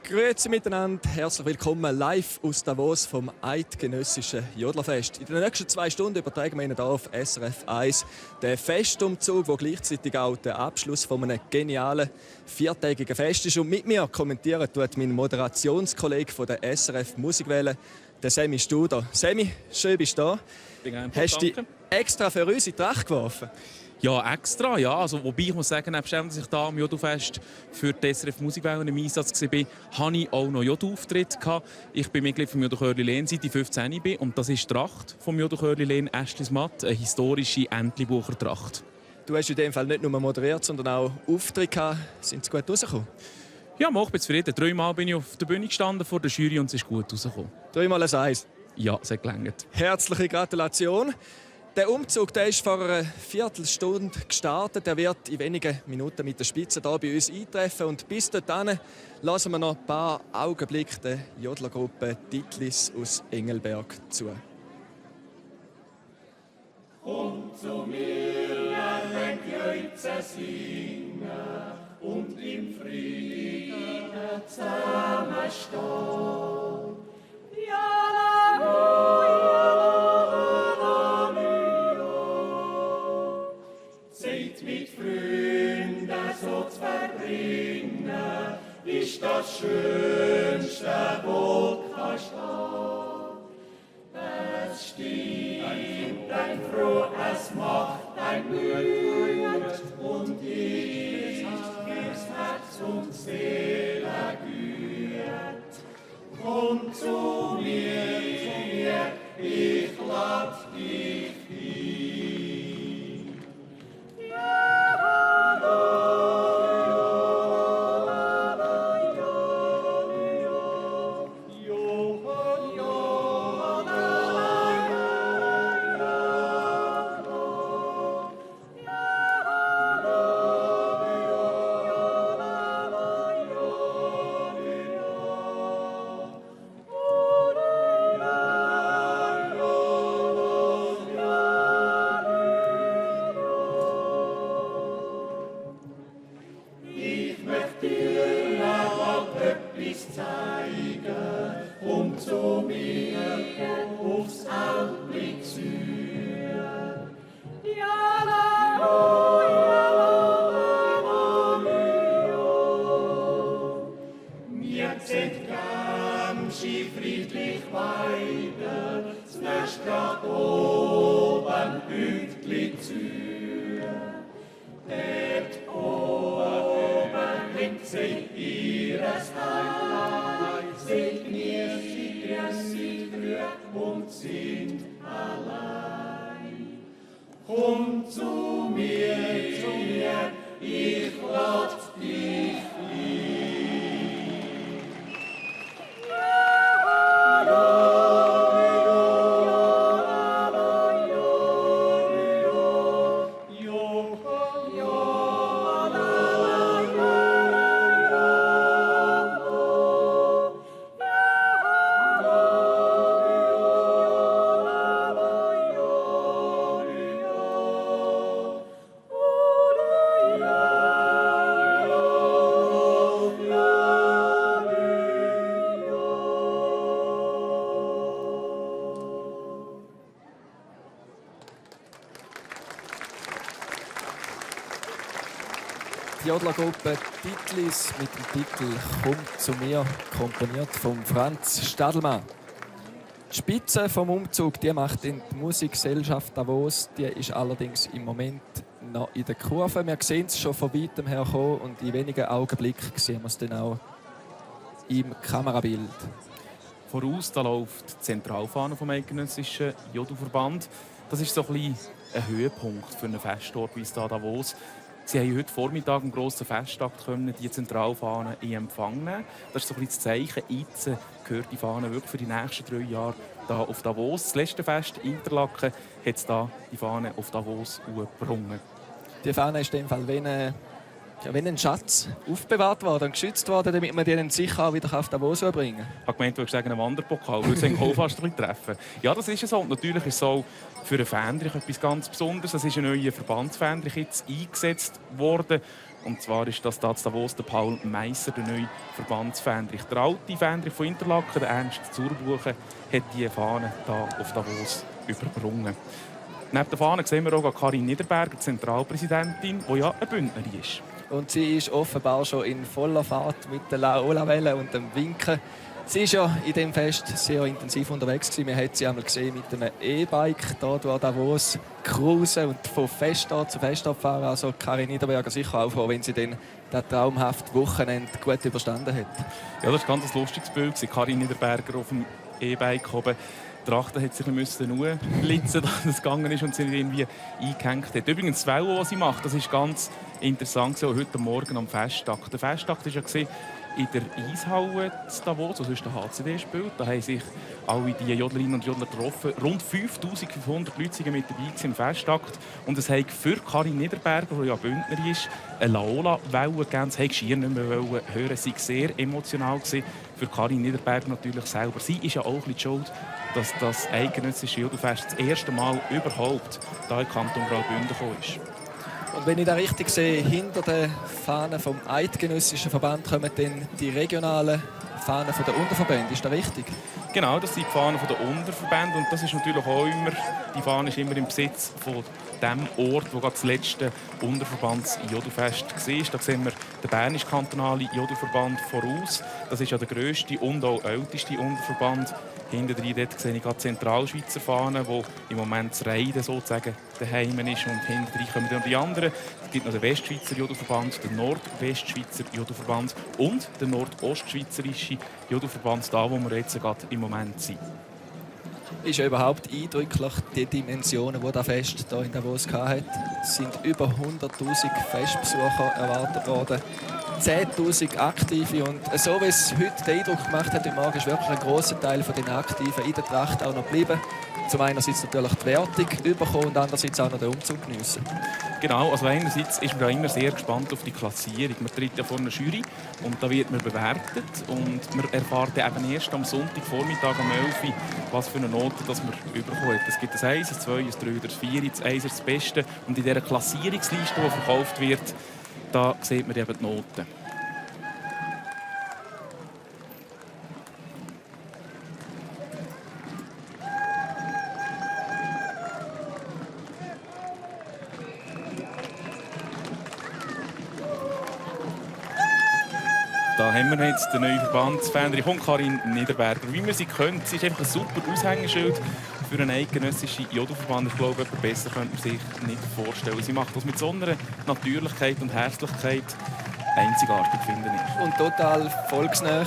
Grüezi miteinander, herzlich willkommen live aus Davos vom Eidgenössischen Jodlerfest. In den nächsten 2 Stunden übertragen wir Ihnen hier auf SRF 1 den Festumzug, der gleichzeitig auch der Abschluss von einem genialen 4-tägigen Fest ist. Und mit mir kommentieren tut mein Moderationskollege von der SRF Musikwelle, der Semi Studer. Semi, schön bist du da. Hast du dich extra für uns in die Tracht geworfen? Ja, extra, ja. Also, wobei ich muss sagen, nebst dem, dass ich hier am Jodufest für die SRF Musikwelle im Einsatz war, hatte ich auch noch Jodu-Auftritte. Ich bin Mitglied vom Jodu-Chörli Lehn, seit ich 15 bin. Und das ist die Tracht vom Jodu-Chörli Lehn Ästlis Matt, eine historische Entlebucher Tracht. Du hast in dem Fall nicht nur moderiert, sondern auch Auftritte gehabt. Sind sie gut rausgekommen? Ja, ich bin zufrieden. 3-mal bin ich auf der Bühne gestanden vor der Jury und es ist gut rausgekommen. 3 mal 1. Ja, es hat gelangt. Herzliche Gratulation. Der Umzug der ist vor einer Viertelstunde gestartet. Er wird in wenigen Minuten mit der Spitze hier bei uns eintreffen. Und bis dahin lassen wir noch ein paar Augenblicke der Jodlergruppe Titlis aus Engelberg zu. Kommt zu mir, wenn die Jäuze singen und im Frieden zusammenstehen. Zeit mit Freunden so zu verbringen, ist das Schönste, was kannst haben. Es stimmt ein frohes Macht, ein Blut und ist fürs Herz und Seele gut. Komm zu mir, ich lad dich hin. Die Jodlergruppe Titlis mit dem Titel «Kommt zu mir», komponiert von Franz Stadelmann. Die Spitze vom Umzug die macht die Musikgesellschaft Davos. Die ist allerdings im Moment noch in der Kurve. Wir sehen es schon von weitem her kommen und in wenigen Augenblicken sehen wir es dann auch im Kamerabild. Voraus da läuft die Zentralfahne vom Eidgenössischen Jodu-Verband. Das ist so ein bisschen ein Höhepunkt für einen Festort wie es hier Davos. Sie haben heute Vormittag am grossen Festtag die Zentralfahne in Empfang nehmen. Das ist so ein bisschen das Zeichen. Jetzt gehört die Fahne wirklich für die nächsten 3 Jahre da auf Davos. Das letzte Fest, Interlaken, hat es da die Fahne auf Davos gebrungen. Die Fahne ist in dem Fall wenn ein Schatz aufbewahrt worden und geschützt worden, damit man die dann sicher auch wieder auf Davos bringen kann. Ich habe gemeint, du würdest sagen, einen Wanderpokal, weil sie auch fast ein bisschen treffen. Ja, das ist es so. Und natürlich ist es auch für einen Fähnrich etwas ganz Besonderes. Das ist ein neuer Verbandsfähnrich jetzt eingesetzt worden. Und zwar ist das da in Davos der Paul Meisser, der neue Verbandsfähnrich. Der alte Fähnrich von Interlaken, der Ernst Zurbuchen, hat die Fahne hier auf Davos überbrungen. Neben der Fahne sehen wir auch Karin Niederberger, Zentralpräsidentin, die ja eine Bündnerin ist. Und sie ist offenbar schon in voller Fahrt mit der Laola-Welle und dem Winken. Sie war ja in diesem Fest sehr intensiv unterwegs gewesen. Wir haben sie einmal gesehen mit einem E-Bike hier durch Davos cruisen und von Festort zu Festort fahren. Also Karin Niederberger sicher auch froh, wenn sie dann das traumhafte Wochenende gut überstanden hat. Ja, das war ein ganz lustiges Bild. Karin Niederberger auf dem E-Bike oben. Die Achte hat sich ein bisschen blitzen, dass es gegangen ist und sie nicht irgendwie eingehängt hat. Übrigens, das Velo, was sie macht, das ist ganz interessant. Heute Morgen am Festtag. Der Festtag war ja in der Eishalle in Davos, also der HCD spielt. Da haben sich alle die Jodlerinnen und Jodler getroffen. Rund 5500 Leute waren mit dabei im Festtakt. Und es hat für Karin Niederberger, die ja Bündnerin ist, eine Laola-Welle gegeben. Sie wollten schier nicht mehr hören. Sie war sehr emotional. Für Karin Niederberger natürlich selber. Sie ist ja auch ein bisschen schuld, dass das eidgenössische Jodelfest das erste Mal überhaupt hier in Kanton Graubünden gekommen ist. Und wenn ich das richtig sehe, hinter den Fahnen vom Eidgenössischen Verband kommen dann die regionalen Fahnen der Unterverbände. Ist das richtig? Genau, das sind die Fahnen der Unterverbände. Und das ist natürlich auch immer, die Fahne ist immer im Besitz von dem Ort, wo das letzte Unterverbands-Jodelfest war. Da sehen wir den Bernisch-Kantonalen Jodelverband voraus. Das ist ja der grösste und auch älteste Unterverband. Hinten dort sehe ich die Zentralschweizer Fahne, wo im Moment das Reiden sozusagen daheim ist. Und hinten kommen dann die anderen. Es gibt noch den Westschweizer Jodelverband, den Nordwestschweizer Jodelverband und den Nordostschweizerische Jodelverband, da wo wir jetzt gerade im Moment sind. Ist ja überhaupt eindrücklich, die Dimensionen, die das Fest hier in Davos hatte. Es sind über 100'000 Festbesucher erwartet worden. 10'000 Aktive. Und so wie es heute den Eindruck gemacht hat, im Morgen ist wirklich ein grosser Teil von den Aktiven in der Tracht auch noch geblieben. Zum einerseits natürlich die Wertung bekommen und andererseits auch noch den Umzug geniessen. Genau, also einerseits ist man da immer sehr gespannt auf die Klassierung. Man tritt ja vor einer Jury und da wird man bewertet und man erfährt eben erst am Sonntagvormittag um 11 Uhr, was für eine Note das man bekommen hat. Es gibt ein 1, ein 2, ein 3 oder ein 4, das 1 ist das Beste. Und in dieser Klassierungsliste, die verkauft wird, da sieht man eben die Noten. Da haben wir jetzt den neuen Verbandsfähnrich und Karin Niederberger. Wie wir sie kennen, sie ist einfach ein super Aushängeschild für einen eidgenössischen Jodelverband. Ich glaube, etwas besser könnte man sich nicht vorstellen. Sie macht das mit so einer Natürlichkeit und Herzlichkeit einzigartig, finde ich. Und total volksnah.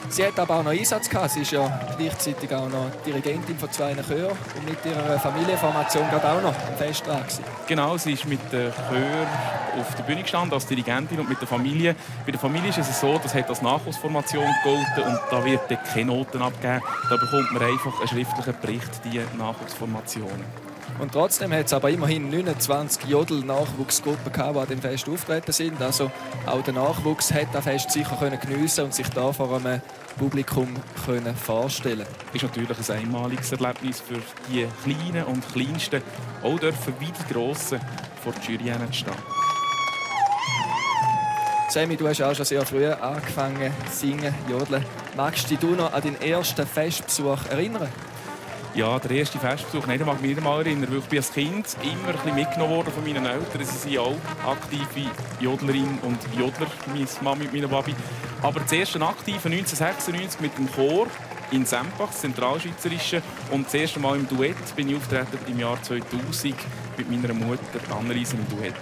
Sie hat aber auch noch Einsatz gehabt. Sie ist ja gleichzeitig auch noch Dirigentin von 2 Chören und mit ihrer Familienformation gerade auch noch am Fest dran gewesen. Genau, sie ist mit der Chör auf der Bühne gestanden als Dirigentin und mit der Familie. Bei der Familie ist es so, das hat als Nachwuchsformation gegolten und da wird keine Noten abgegeben. Da bekommt man einfach einen schriftlichen Bericht, die Nachwuchsformationen. Und trotzdem hat es aber immerhin 29 Jodel-Nachwuchsgruppen gehabt, die an dem Fest auftreten sind. Also auch der Nachwuchs hat das Fest sicher geniessen und sich da vor einem Publikum vorstellen. Das ist natürlich ein einmaliges Erlebnis für die Kleinen und Kleinsten, auch dürfen wie die Grossen vor der Jury stehen. Sammy, du hast auch schon sehr früh angefangen zu singen, jodeln. Magst du dich noch an deinen ersten Festbesuch erinnern? Ja, der erste Festbesuch, nein, da mag ich mich nicht mal erinnern, weil ich bin als Kind immer ein bisschen mitgenommen worden von meinen Eltern. Sie sind auch aktive Jodlerinnen und Jodler, meine Mami und meine Babi. Aber das erste aktive 1996 mit dem Chor in Sempach, das Zentralschweizerische. Und das erste Mal im Duett bin ich auftreten im Jahr 2000 mit meiner Mutter Anneliese im Duett.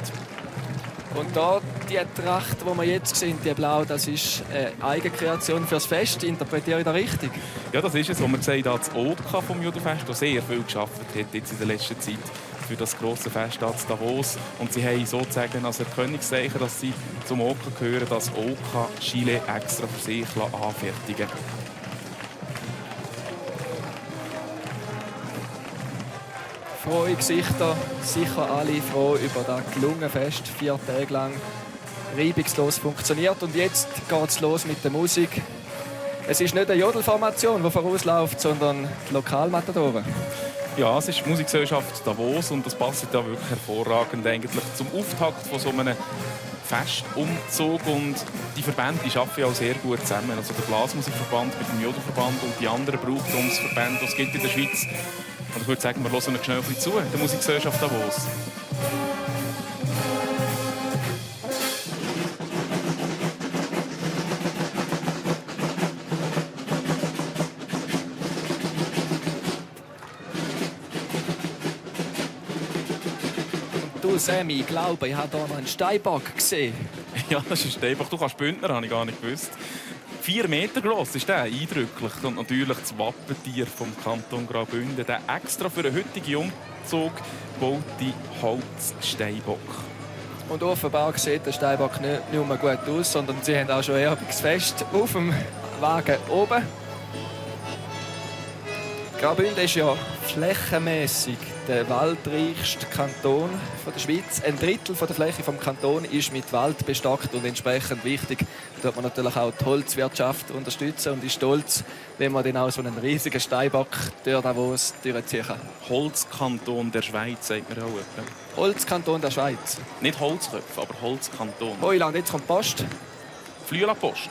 Und da die Tracht, die wir jetzt sehen, die Blau, das ist eine Eigenkreation fürs Fest. Interpretiere ich das richtig? Ja, das ist es, wo man sagt, das OK vom Jodelfest, das sehr viel geschafft hat jetzt in der letzten Zeit für das grosse Fest in Davos. Und sie haben sozusagen als Erkennungszeichen, dass sie zum OK gehören, das OK Chile extra für sich anfertigen. Frohe Gesichter, sicher alle froh über das gelungene Fest, 4 Tage lang reibungslos funktioniert. Und jetzt geht es los mit der Musik. Es ist nicht eine Jodelformation, die vorausläuft, sondern die Lokalmatadoren. Ja, es ist die Musikgesellschaft Davos und das passt da wirklich hervorragend eigentlich zum Auftakt von so einem Festumzug und die Verbände die arbeiten ja auch sehr gut zusammen. Also der Blasmusikverband mit dem Jodelverband und die anderen Brauchtumsverbände, die es gibt in der Schweiz. Und ich würde sagen, wir hören schnell ein bisschen zu, der Musikgesellschaft Davos. Du, Sammy, ich glaube, ich habe hier noch einen Steinbock gesehen. Ja, das ist ein Steinbock. Du kannst Bündner, habe ich gar nicht gewusst. 4 Meter gross ist der, eindrücklich. Und natürlich das Wappentier vom Kanton Graubünden. Der extra für den heutigen Umzug gebaute Holzsteinbock. Und offenbar sieht der Steinbock nicht nur gut aus, sondern sie haben auch schon Ehrungsfest auf dem Wagen oben. Graubünden ist ja flächenmässig der waldreichste Kanton der Schweiz. Ein Drittel der Fläche des Kantons ist mit Wald bestockt und entsprechend wichtig. Da wird man natürlich auch die Holzwirtschaft unterstützen und ist stolz, wenn man dann auch so einen riesigen Steinbock durch Davos durchziehen kann. Holzkanton der Schweiz, sagt man auch. Holzkanton der Schweiz. Nicht Holzköpfe, aber Holzkanton. Heuland, jetzt kommt Post. Flüela-Post.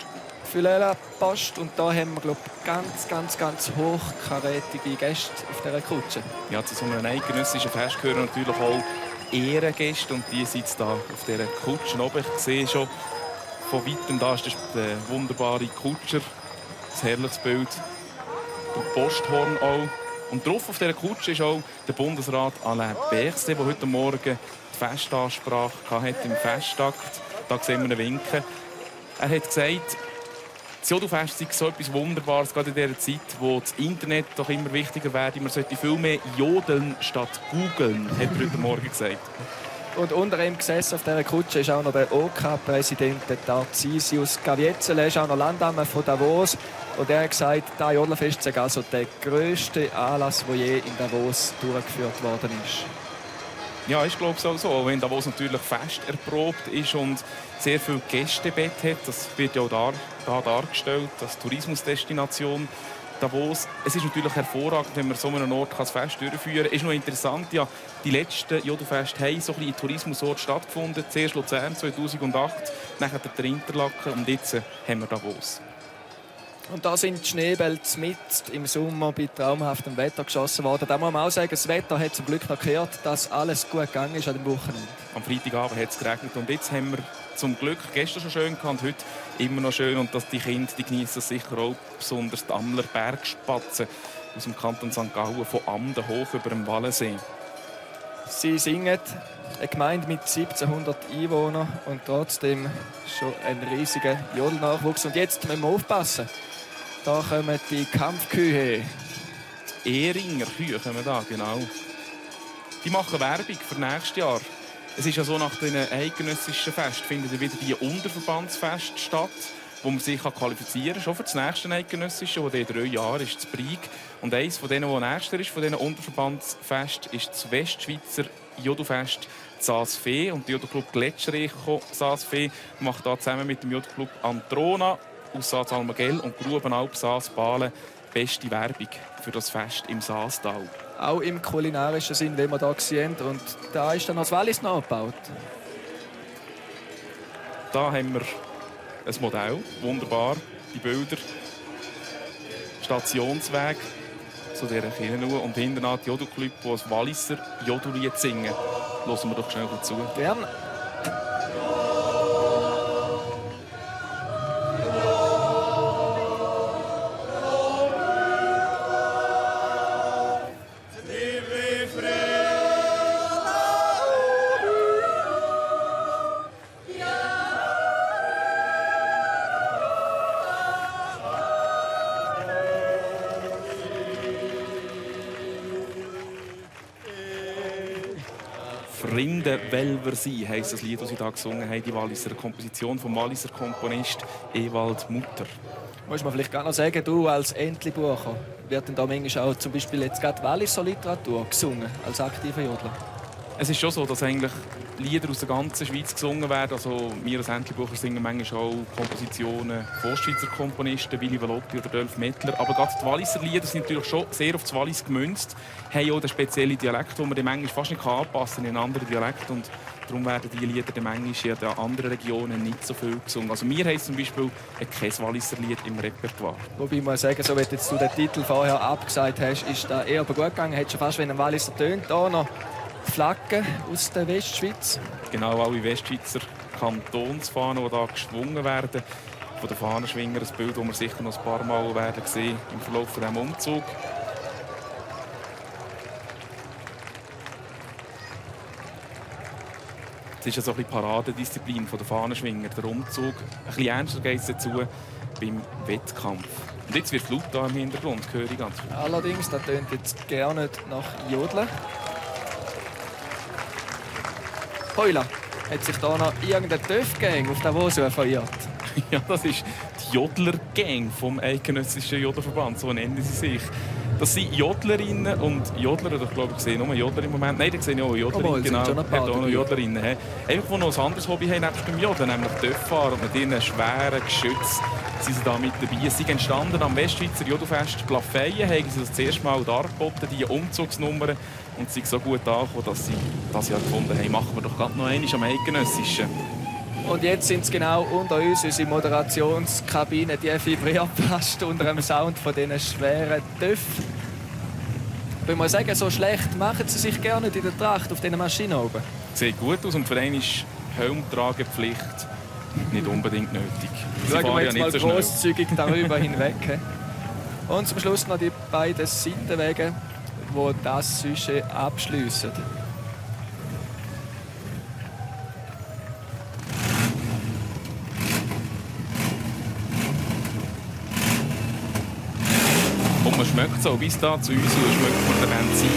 Fühlela Post und da haben wir ganz hochkarätige Gäste auf dieser Kutsche. Ja, zu so einem eidgenössischen Fest gehören natürlich auch Ehrengäste und die sitzen da auf dieser Kutsche oben. Ich sehe schon von weitem, da ist der wunderbare Kutscher, ein herrliches Bild, der Posthorn auch. Und drauf auf dieser Kutsche ist auch der Bundesrat Alain Berset, der heute Morgen die Festansprache hatte im Festtakt. Da sehen wir ihn winken. Er hat gesagt, das Jodelfest ist so etwas Wunderbares, gerade in dieser Zeit, wo das Internet doch immer wichtiger wird. Man sollte viel mehr jodeln statt googeln, hat er heute Morgen gesagt. Und unter ihm gesessen auf dieser Kutsche ist auch noch der OK-Präsident Tarcisius Gavietzel. Er ist auch noch Landamme von Davos. Und er hat gesagt, das Jodelfest sei also der grösste Anlass, der je in Davos durchgeführt worden ist. Ja, ich glaube es auch so. Auch wenn Davos natürlich fest erprobt ist und sehr viel Gästebett hat, das wird ja auch da dargestellt als Tourismusdestination Davos. Es ist natürlich hervorragend, wenn man so einen Ort das Fest durchführen kann. Ist noch interessant, ja, die letzten Jodelfeste haben so ein bisschen in Tourismusort stattgefunden. Zuerst Luzern 2008, nachher der Interlaken und jetzt haben wir Davos. Und da sind die Schneebälle mitten im Sommer bei traumhaftem Wetter geschossen worden. Da muss man auch sagen, das Wetter hat zum Glück noch gehört, dass alles gut gegangen ist an dem Wochenende. Am Freitagabend hat es geregnet und jetzt haben wir zum Glück gestern schon schön gehabt, heute immer noch schön. Und dass die Kinder die genießen sicher auch besonders die Amler Bergspatzen aus dem Kanton St. Gallen von Amden hoch über dem Wallensee. Sie singen eine Gemeinde mit 1700 Einwohnern und trotzdem schon ein riesiger Jodelnachwuchs. Und jetzt müssen wir aufpassen. Da kommen die Kampfkühe. Die Ehringer Kühe kommen da, genau. Die machen Werbung für nächstes Jahr. Es ist ja so, nach den eidgenössischen Festen finden wieder die Unterverbandsfeste statt, wo man sich qualifizieren kann, schon für das nächste eidgenössische, das in 3 Jahren ist, das Brig. Und eines von denen, das nächster ist, von diesen Unterverbandsfesten, ist das Westschweizer Jodelfest Saas-Fee. Und der Jodelclub Gletscherrecho Saas-Fee macht da zusammen mit dem Jodelclub Antrona aus Saas-Almagell und Grubenalp Saas-Balen beste Werbung für das Fest im Saastal. Auch im kulinarischen Sinn, wie wir hier sehen. Und da ist dann das Wallis nachgebaut. Da haben wir ein Modell, wunderbar, die Bilder. Stationsweg zu dieser Kirche und hinten an die Jodelclub, die ein Walliser Jodellied singen. Hören wir doch schnell zu. Gerne. «Frinde Welver sie» heisst das Lied, das sie da gesungen haben. Die Walliser Komposition vom Walliser Komponist Ewald Mutter. Muss man vielleicht gar noch sagen, du als Entli-Bucher, wird denn da manchmal auch zum Beispiel jetzt gerade Walliser Literatur gesungen als aktiver Jodler? Es ist schon so, dass eigentlich Lieder aus der ganzen Schweiz gesungen werden. Also wir als Entlebucher singen manchmal auch Kompositionen von Schweizer Komponisten, Willy Valotti oder Dolph Mettler. Aber gerade die Walliser Lieder sind natürlich schon sehr auf das Wallis gemünzt, haben auch den speziellen Dialekt, den man manchmal fast nicht anpassen kann in einen anderen Dialekt. Und darum werden diese Lieder manchmal in den anderen Regionen nicht so viel gesungen. Also wir haben zum Beispiel kein Walliser Lied im Repertoire. Wobei ich muss sagen, so wie jetzt du den Titel vorher abgesagt hast, ist das eher gut gegangen. Hättest du fast, wenn ein Walliser tönt, hier noch Flaggen aus der Westschweiz. Genau, alle Westschweizer Kantonsfahnen, die hier geschwungen werden. Von den Fahnenschwingern, ein Bild, das wir sicher noch ein paar Mal werden sehen im Verlauf dieses Umzugs. Es ist also ein bisschen Paradedisziplin der Fahnenschwinger, der Umzug. Ein bisschen ernster geht es dazu beim Wettkampf. Und jetzt wird laut da im Hintergrund, höre ich ganz viel. Allerdings, das tönt jetzt gar nicht nach Jodeln. Heula, hat sich da noch irgendein Töff-Gang auf Davos verirrt? Ja, das ist die Jodler-Gang vom Eidgenössischen Jodlerverband, so nennen sie sich. Das sind Jodlerinnen und Jodler, oder ich glaube, ich sehe nur Jodler im Moment. Nein, da sehe ich auch Jodlerinnen. Genau, schon ein paar auch noch Jodlerinnen. Einfach, die noch ein anderes Hobby haben, nebst dem Jodeln, nämlich Töfffahren. Und mit ihren schweren Geschützen sind sie da mit dabei. Sie sind entstanden am Westschweizer Jodelfest Glafeien, haben sie das erste Mal dargeboten, die Umzugsnummern. Und sie sind so gut angekommen, dass sie das Jahr gefunden haben. Machen wir doch gerade noch einmal am Eidgenössischen. Und jetzt sind es genau unter uns, unsere Moderationskabine, die vibriert fast unter dem Sound von diesen schweren Töpfen. Ich muss sagen, so schlecht machen sie sich gerne nicht in der Tracht auf diesen Maschinen oben. Sieht gut aus und für einen ist Helmtragepflicht nicht unbedingt nötig. Sie Schauen wir fahren jetzt ja mal nicht so schnell. grosszügig darüber hinweg. Und zum Schluss noch die beiden Seitenwege, die das Sujet abschliessen. Und man schmeckt so, bis da zu uns schmeckt man den Benzin.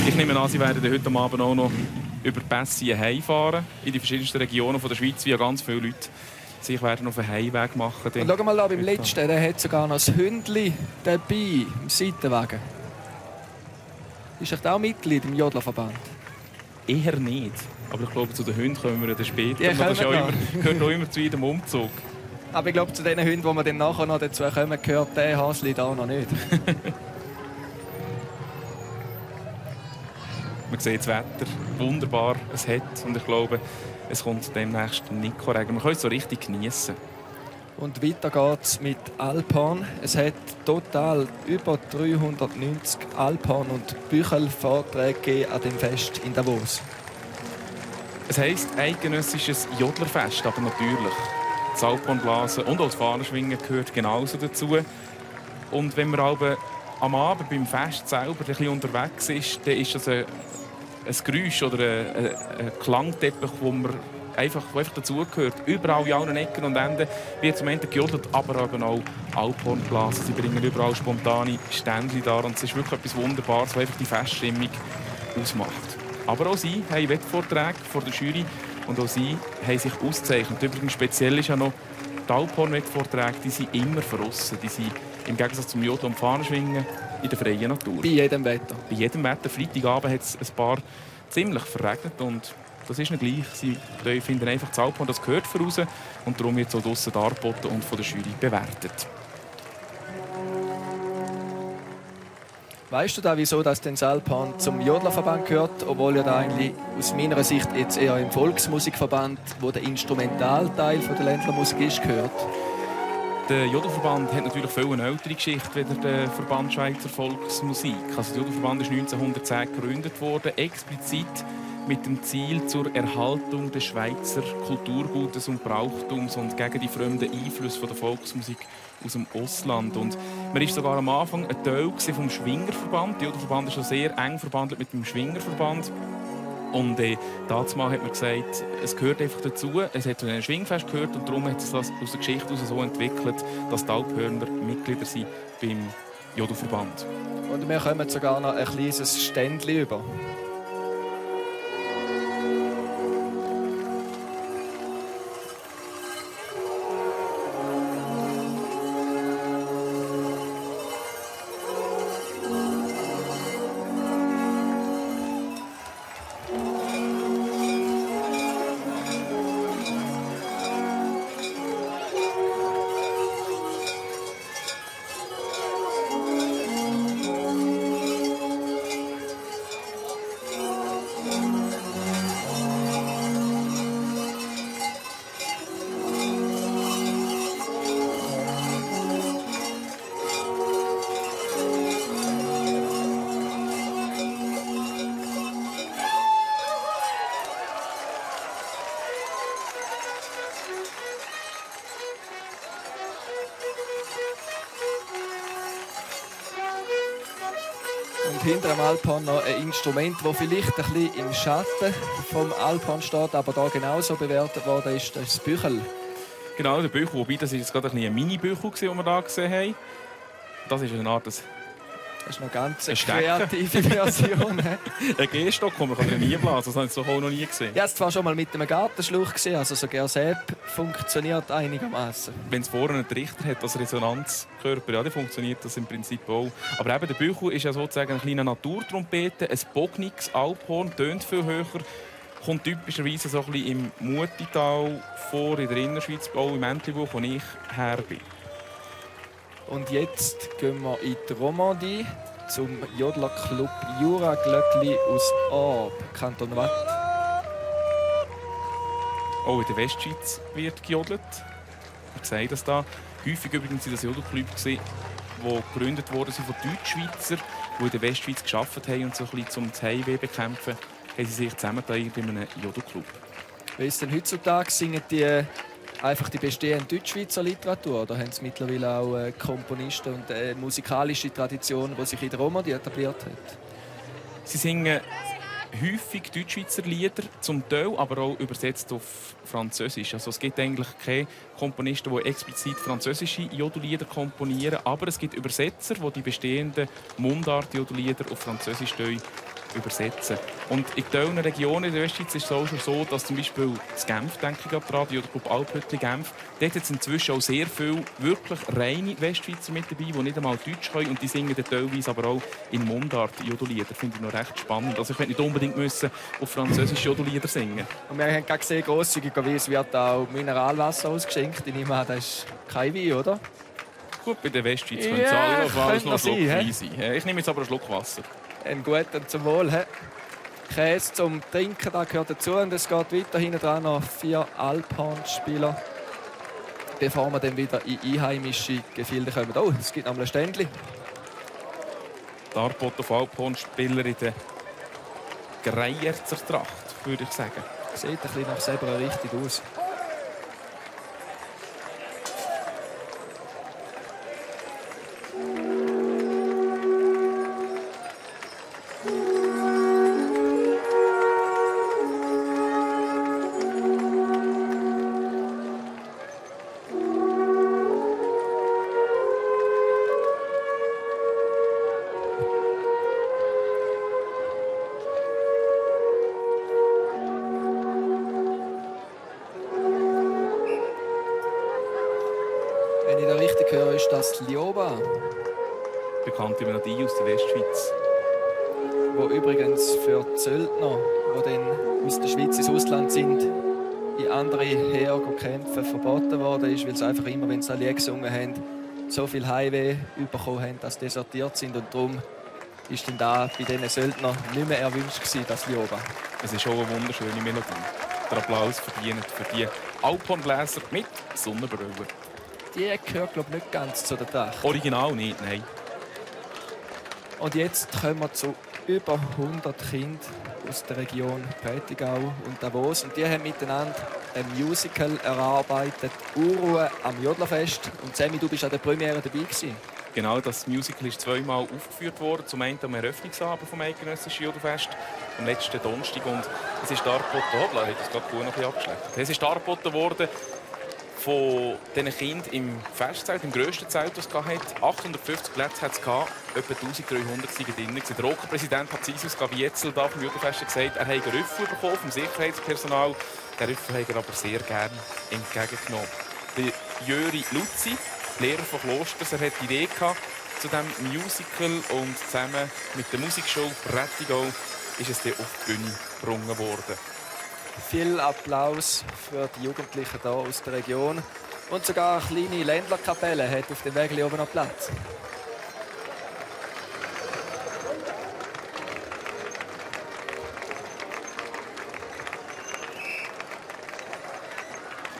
Ich nehme an, Sie werden heute Abend auch noch über Pässe heimfahren. In die verschiedensten Regionen der Schweiz, wie ganz viele Leute sich werden auf einen Heimweg machen. Und schau mal da, beim letzten, der hat sogar noch ein Hündchen dabei im Seitenwagen. Ist echt auch Mitglied im Jodlerverband? Eher nicht. Aber ich glaube, zu den Hunden kommen wir dann später. Die Das ist ja kommen immer, gehört auch immer zu jedem Umzug. Aber ich glaube, zu den Hunden, die wir dann nachher noch dazu kommen, gehört der Hasli da noch nicht. Man sieht das Wetter, wunderbar, es hat. Und ich glaube, es kommt demnächst nicht korrekt. Man kann es so richtig genießen. Und weiter geht es mit Alphorn. Es hat total über 390 Alphorn- und Büchelvorträge an dem Fest in Davos. Es heisst eidgenössisches Jodlerfest, aber natürlich das Alphornblasen und auch das Fahnenschwingen gehört genauso dazu. Und wenn man aber am Abend beim Fest selber ein bisschen unterwegs ist, dann ist das ein Geräusch oder ein Klangteppich, der einfach dazugehört. Überall in allen Ecken und Enden wird zum Ende gejodelt, aber eben auch Alphornblasen. Sie bringen überall spontane Ständchen dar und es ist wirklich etwas Wunderbares, was einfach die Feststimmung ausmacht. Aber auch sie haben Wettvorträge vor der Jury und auch sie haben sich ausgezeichnet. Übrigens speziell ist ja noch die Alphorn-Wettvorträge, die sind immer verrissen. Die sind im Gegensatz zum Jodeln und Fahnenschwingen in der freien Natur. Bei jedem Wetter. Bei jedem Wetter. Freitagabend hat es ein paar ziemlich verregnet und das ist nicht gleich. Sie finden einfach das Alphorn, das gehört voraus und darum wird es auch draussen dargeboten und von der Jury bewertet. Weißt du da, wieso das Alphorn zum Jodlerverband gehört, obwohl ja da eigentlich aus meiner Sicht jetzt eher im Volksmusikverband, wo der Instrumentalteil der Ländlermusik ist, gehört? Der Jodelverband hat natürlich viel eine ältere Geschichte als der Verband Schweizer Volksmusik. Also der Jodelverband ist 1910 gegründet worden, explizit mit dem Ziel zur Erhaltung des Schweizer Kulturgutes und Brauchtums und gegen die fremden Einflüsse der Volksmusik aus dem Ausland. Und man war sogar am Anfang ein Teil vom Schwingerverband. Der Jodelverband ist schon sehr eng verbandelt mit dem Schwingerverband. Und dazu hat man gesagt, es gehört einfach dazu, es hat zu einem Schwingfest gehört und darum hat es das aus der Geschichte heraus so entwickelt, dass die Alphörner Mitglieder sind beim Jodelverband. Und wir kommen sogar noch ein kleines Ständchen über. Und hinter dem Alphorn noch ein Instrument, das vielleicht ein bisschen im Schatten vom Alphorn steht, aber da genauso bewertet worden ist, das ist das Büchel. Genau, der Büchel, wobei das ist jetzt gerade ein Mini-Büchel, den wir hier gesehen haben. Das ist eine Art... Das ist noch ganz eine Stecker. kreative Version. Ein Gehstock, den man nie blasen kann. Das habe ich so auch noch nie gesehen. Ich habe es zwar schon mal mit einem Gartenschlauch gesehen, also so Gerseb funktioniert einigermaßen. Wenn es vorne einen Trichter hat, als Resonanzkörper, ja, dann funktioniert das im Prinzip auch. Aber eben, der Büchel ist ja sozusagen eine kleine Naturtrompete, ein bogniges Alphorn, tönt viel höher, kommt typischerweise so ein bisschen im Mutital vor, in der Innerschweiz, auch im Entlebuch, wo ich her bin. Und jetzt gehen wir in die Romandie zum Jodlerclub Jura Glöckli aus Orb, Kanton Waadt. Auch in der Westschweiz wird gejodelt. Ich sehe das da. Häufig übrigens sind das Jodelclub, die gegründet wurden von Deutschschweizern, die in der Westschweiz gearbeitet haben und so ein bisschen zum Heimweh bekämpfen, haben sie sich zusammengetan bei einem Jodelclub. Wie ist denn heutzutage? Singen die einfach die bestehende Deutschschweizer Literatur? Oder haben sie mittlerweile auch Komponisten und musikalische Tradition, die sich in der Romandie etabliert hat? Sie singen häufig Deutschschweizer Lieder, zum Teil aber auch übersetzt auf Französisch. Also es gibt eigentlich keine Komponisten, die explizit französische Jodellieder komponieren, aber es gibt Übersetzer, die die bestehenden Mundart-Jodellieder auf Französisch übersetzen. Und in teilen Regionen in der Westschweiz ist es auch schon so, dass zum Beispiel in Genf, denke ich gerade dran, die Club Alphüttli Genf, dort hat es inzwischen auch sehr viele wirklich reine Westschweizer mit dabei, die nicht einmal Deutsch können und die singen dann teilweise aber auch in Mundart Jodellieder. Das finde ich noch recht spannend. Also ich möchte nicht unbedingt müssen auf Französisch Jodellieder singen. Und wir haben gerade gesehen, grosszügigerweise wird auch Mineralwasser ausgeschenkt. Ich nehme an, das ist kein Wein, oder? Gut, bei der Westschweiz Ja, können es allenfalls noch einen könnte Schluck sein, Wein sein. Ich nehme jetzt aber einen Schluck Wasser. Ein guter zum Wohl. He? Käse zum Trinken, da gehört dazu. Und es geht weiter hinten dran noch 4 Alphorn-Spieler, bevor wir dann wieder in einheimische Gefilde kommen. Oh, es gibt noch ein Ständchen. Darbotter auf Alphorn-Spieler in der Greierzer Tracht, würde ich sagen. Sieht ein bisschen nach selber richtig aus. Wenn ich da richtig höre, ist das Lioba, Bekannte Melodie aus der Westschweiz. wo übrigens für die Söldner, die dann aus der Schweiz ins Ausland sind, in andere Heere kämpfen, verboten worden ist, weil sie einfach immer, wenn sie ein Lied gesungen haben, so viel Heimweh bekommen haben, dass sie desertiert sind. Und darum ist dann da bei diesen Söldnern nicht mehr erwünscht gewesen, das Lioba. Es ist schon eine wunderschöne Melodie. Der Applaus verdient für die Alphornbläser mit Sonnenbrille. Die gehört, glaube ich, nicht ganz zu der Tracht. Original nicht, nein. Und jetzt kommen wir zu über 100 Kindern aus der Region Prätigau und Davos. Und die haben miteinander ein Musical erarbeitet, «Unruhe am Jodlerfest». Und Sammy, du bist an der Premiere dabei gewesen. Genau, das Musical ist zweimal aufgeführt worden. Zum einen am Eröffnungsabend vom Eidgenössischen Jodelfest am letzten Donnerstag. Und es ist dargeboten, hoppla, ich habe das gerade gut noch ein bisschen abgeschleckt. Es ist dargeboten worden von diesen Kindern im Festzelt, im grössten Zelt, das es hatte. 850 Plätze hat es gehabt, etwa 1300 sind drin. Der Rocker-Präsident hat Sisus Gavietzel da vom Judenfest gesagt, er habe einen Rüffel bekommen vom Sicherheitspersonal. Den Rüffel hat er aber sehr gerne entgegengenommen. Der Jöri Luzi, Lehrer von Klosters, er hat die Idee gehabt zu diesem Musical und zusammen mit der Musikshow Prätigau ist es dann auf die Bühne gebracht worden. Viel Applaus für die Jugendlichen hier aus der Region. Und sogar eine kleine Ländlerkapelle hat auf dem Weg oben noch Platz.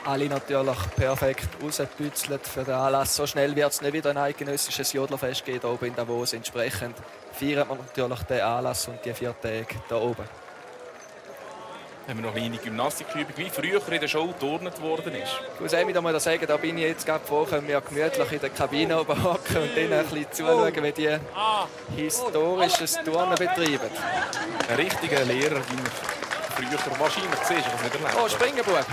Alle natürlich perfekt rausgebützelt für den Anlass. So schnell wird es nicht wieder ein eidgenössisches Jodlerfest geben, hier oben in Davos. Entsprechend feiern wir natürlich den Anlass und die 4 Tage hier oben. Haben wir noch eine kleine Gymnastikübung, wie früher in der Show geturnt worden ist. Ich muss auch wieder sagen, da bin ich jetzt gerade froh, können wir gemütlich in der Kabine oben hocken und dann ein bisschen zuschauen, wie die historisches Turnen betreiben. Ein richtiger Lehrer, wie man früher wahrscheinlich gesehen hat, was nicht erlebt. Oh, Springenbub!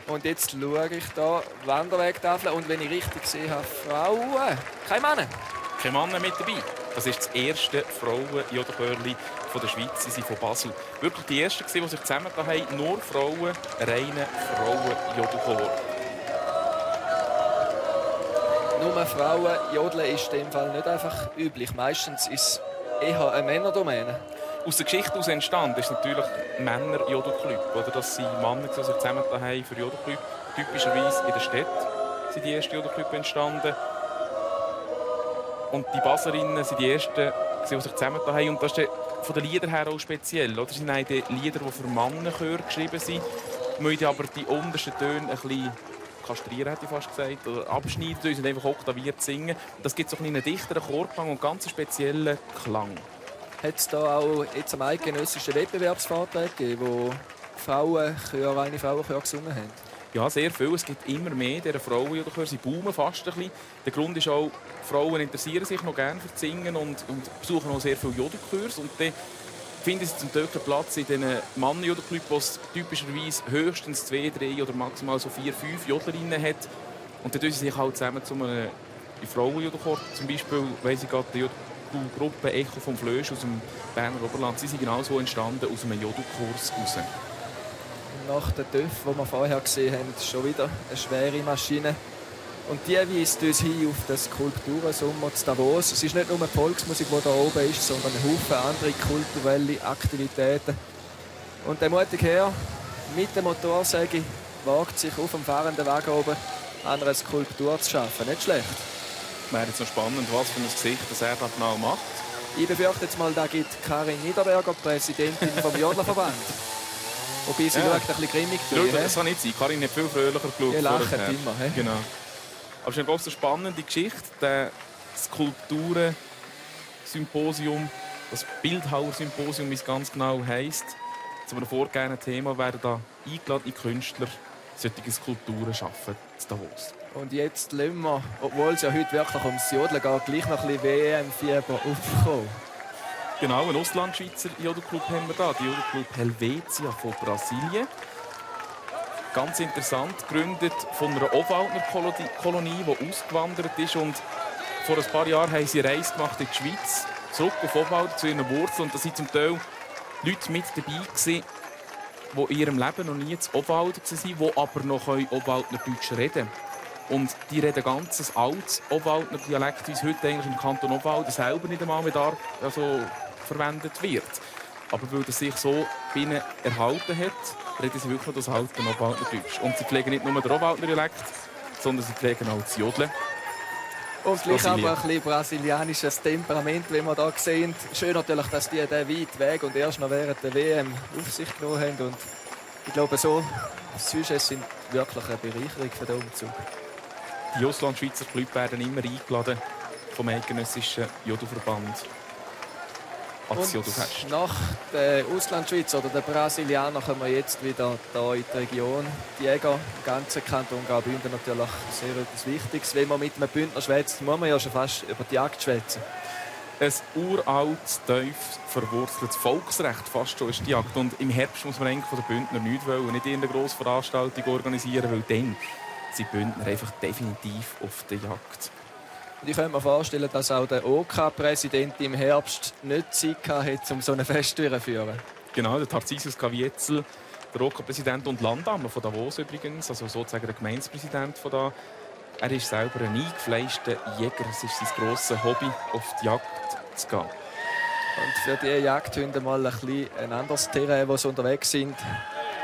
Und jetzt schaue ich hier Wanderwegtafel und wenn ich richtig sehe, habe Frauen, keine Männer. Keine Männer mit dabei. Das ist das erste Frauen-Jodelchörli der Schweiz. Sie sind von Basel. Wirklich die ersten, die sich zusammengetan haben. Nur Frauen, reine Frauen-Jodelchor. Nur Frauen jodeln ist in dem Fall nicht einfach üblich. Meistens ist es eher eine Männerdomäne. Aus der Geschichte heraus entstanden ist natürlich Männer-Jodelclub. Oder dass sie Männer die sich zusammengetan haben für Jodelclub. Typischerweise in der Stadt sind die ersten Jodelclub entstanden. Und die Baslerinnen sind die ersten, die sich zusammengetan haben. Und das ist von den Liedern her auch speziell. Oder? Das sind die Lieder, die für Mannenchöre geschrieben sind. Wir müssen aber die untersten Töne ein bisschen kastrieren, hätte ich fast gesagt, oder abschneiden, und einfach oktaviert singen. Und das gibt so einen dichteren Chorklang und ganz speziellen Klang. Hat es da auch jetzt am eidgenössischen Wettbewerbsvortrag gegeben, wo reine Frauenchöre gesungen haben? Ja, sehr viel. Es gibt immer mehr dieser Frauenjodelchöre. Sie boomen fast ein bisschen. Der Grund ist auch, Frauen interessieren sich noch gerne für das Singen und besuchen auch sehr viele Jodelchöre. Und dann finden sie zum Teil Platz in diesen Mannenjodelclubs, wo es typischerweise höchstens 2, 3 oder maximal so 4, 5 Jodlerinnen hat. Und dann tun sie sich halt zusammen zu einem Frauenjodelchor. Zum Beispiel, weiss ich gerade, die Gruppe Echo vom Flösch aus dem Berner Oberland. Sie sind genau so entstanden aus einem Jodelkurs heraus. Nach den TÜV, die wir vorher gesehen haben, schon wieder eine schwere Maschine. Und die weist uns hin auf den Skulpturensommer zu Davos. Es ist nicht nur die Volksmusik, die hier oben ist, sondern ein Haufen andere kulturelle Aktivitäten. Und der mutige Herr mit der Motorsäge wagt sich auf dem fahrenden Wagen oben an einer Skulptur zu schaffen. Nicht schlecht. Wäre jetzt noch spannend, was für ein Gesicht das er da genau macht. Ich befürchte jetzt mal, da gibt Karin Niederberger, Präsidentin vom Jodlerverband. Wobei sie schaut ein bisschen grimmig durch. Das kann nicht sein. Karin hat viel fröhlicher geschaut. Ihr lacht immer. He? Genau. Aber es ist eine ganz spannende Geschichte. Das Skulpturen-Symposium, das Bildhauersymposium, wie es ganz genau heisst. Zu einem vorgegebenen Thema werden da eingeladene Künstler solche Skulpturen schaffen in Davos. Und jetzt lassen wir, obwohl es ja heute wirklich ums Jodeln geht, gleich noch ein bisschen WM-Fieber aufkommen. Genau, einen Auslandschweizer Jodelclub haben wir da. Die Jodelclub Helvetia von Brasilien. Ganz interessant, gegründet von einer Obwaldner-Kolonie, die ausgewandert ist. Und vor ein paar Jahren haben sie eine Reise gemacht in die Schweiz, zurück auf Obwalden zu ihren Wurzeln. Und da sind zum Teil Leute mit dabei gewesen, die in ihrem Leben noch nie in Obwalden waren, die aber noch Obwaldner Deutsch reden. Und die reden ganz ein altes Obwaldner Dialekt, wie es heute eigentlich im Kanton Obwalden selber nicht einmal mehr da verwendet wird. Aber weil es sich so bei ihnen erhalten hat, reden sie wirklich noch das alte Obwaldner Deutsch. Und sie pflegen nicht nur den Obwaldner Dialekt, sondern sie pflegen auch das Jodeln. Und gleich aber ein bisschen brasilianisches Temperament, wie wir hier sehen. Schön natürlich, dass die den weiten Weg und erst noch während der WM auf sich genommen haben. Und ich glaube, so Sujets sind wirklich eine Bereicherung für den Umzug. Die Auslandschweizer Clubs werden immer eingeladen vom eidgenössischen Jodelverband als Jodelfest. Nach der Auslandschweizer oder der Brasilianer kommen wir jetzt wieder hier in die Region. Die Jäger im ganzen Kanton Graubünden natürlich sehr etwas Wichtiges. Wenn man mit einem Bündner schwätzt, muss man ja schon fast über die Jagd schwätzen. Ein uraltes, tief verwurzeltes Volksrecht fast schon ist die Jagd. Und im Herbst muss man eigentlich von den Bündner nichts wollen, nicht irgendeine grosse Veranstaltung organisieren, weil dann sind die Bündner einfach definitiv auf der Jagd. Und ich könnte mir vorstellen, dass auch der OK-Präsident im Herbst nicht Zeit hatte, um so ein Fest durchzuführen. Genau, der Tarcisius Caviezel, der OK-Präsident und Landammer von Davos übrigens, also sozusagen der Gemeindepräsident von da. Er ist selber ein eingefleischter Jäger. Es ist sein grosses Hobby, auf die Jagd zu gehen. Und für diese Jagdhunde mal ein anderes Terrain, wo sie unterwegs sind.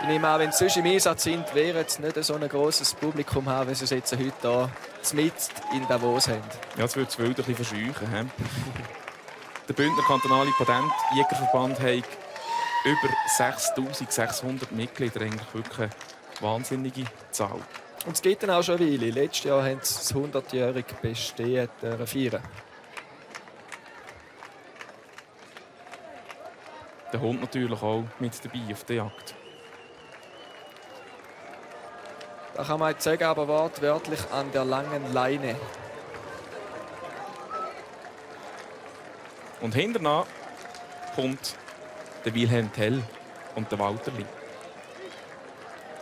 Ich nehme an, wenn sie sonst im Einsatz sind, werden sie nicht so ein grosses Publikum haben, wie sie es jetzt heute hier mitten in Davos haben. Ja, das würde das Wild ein bisschen verscheuchen. Der Bündner kantonale Patentjägerverband hat über 6600 Mitglieder, eigentlich wirklich eine wahnsinnige Zahl. Und es gibt dann auch schon eine Weile. Letztes Jahr haben sie das 100-jährige Bestehen feiern. Der Hund natürlich auch mit dabei auf der Jagd. Da kann man jetzt sagen, aber wortwörtlich an der langen Leine. Und hinterher kommt der Wilhelm Tell und der Walterli.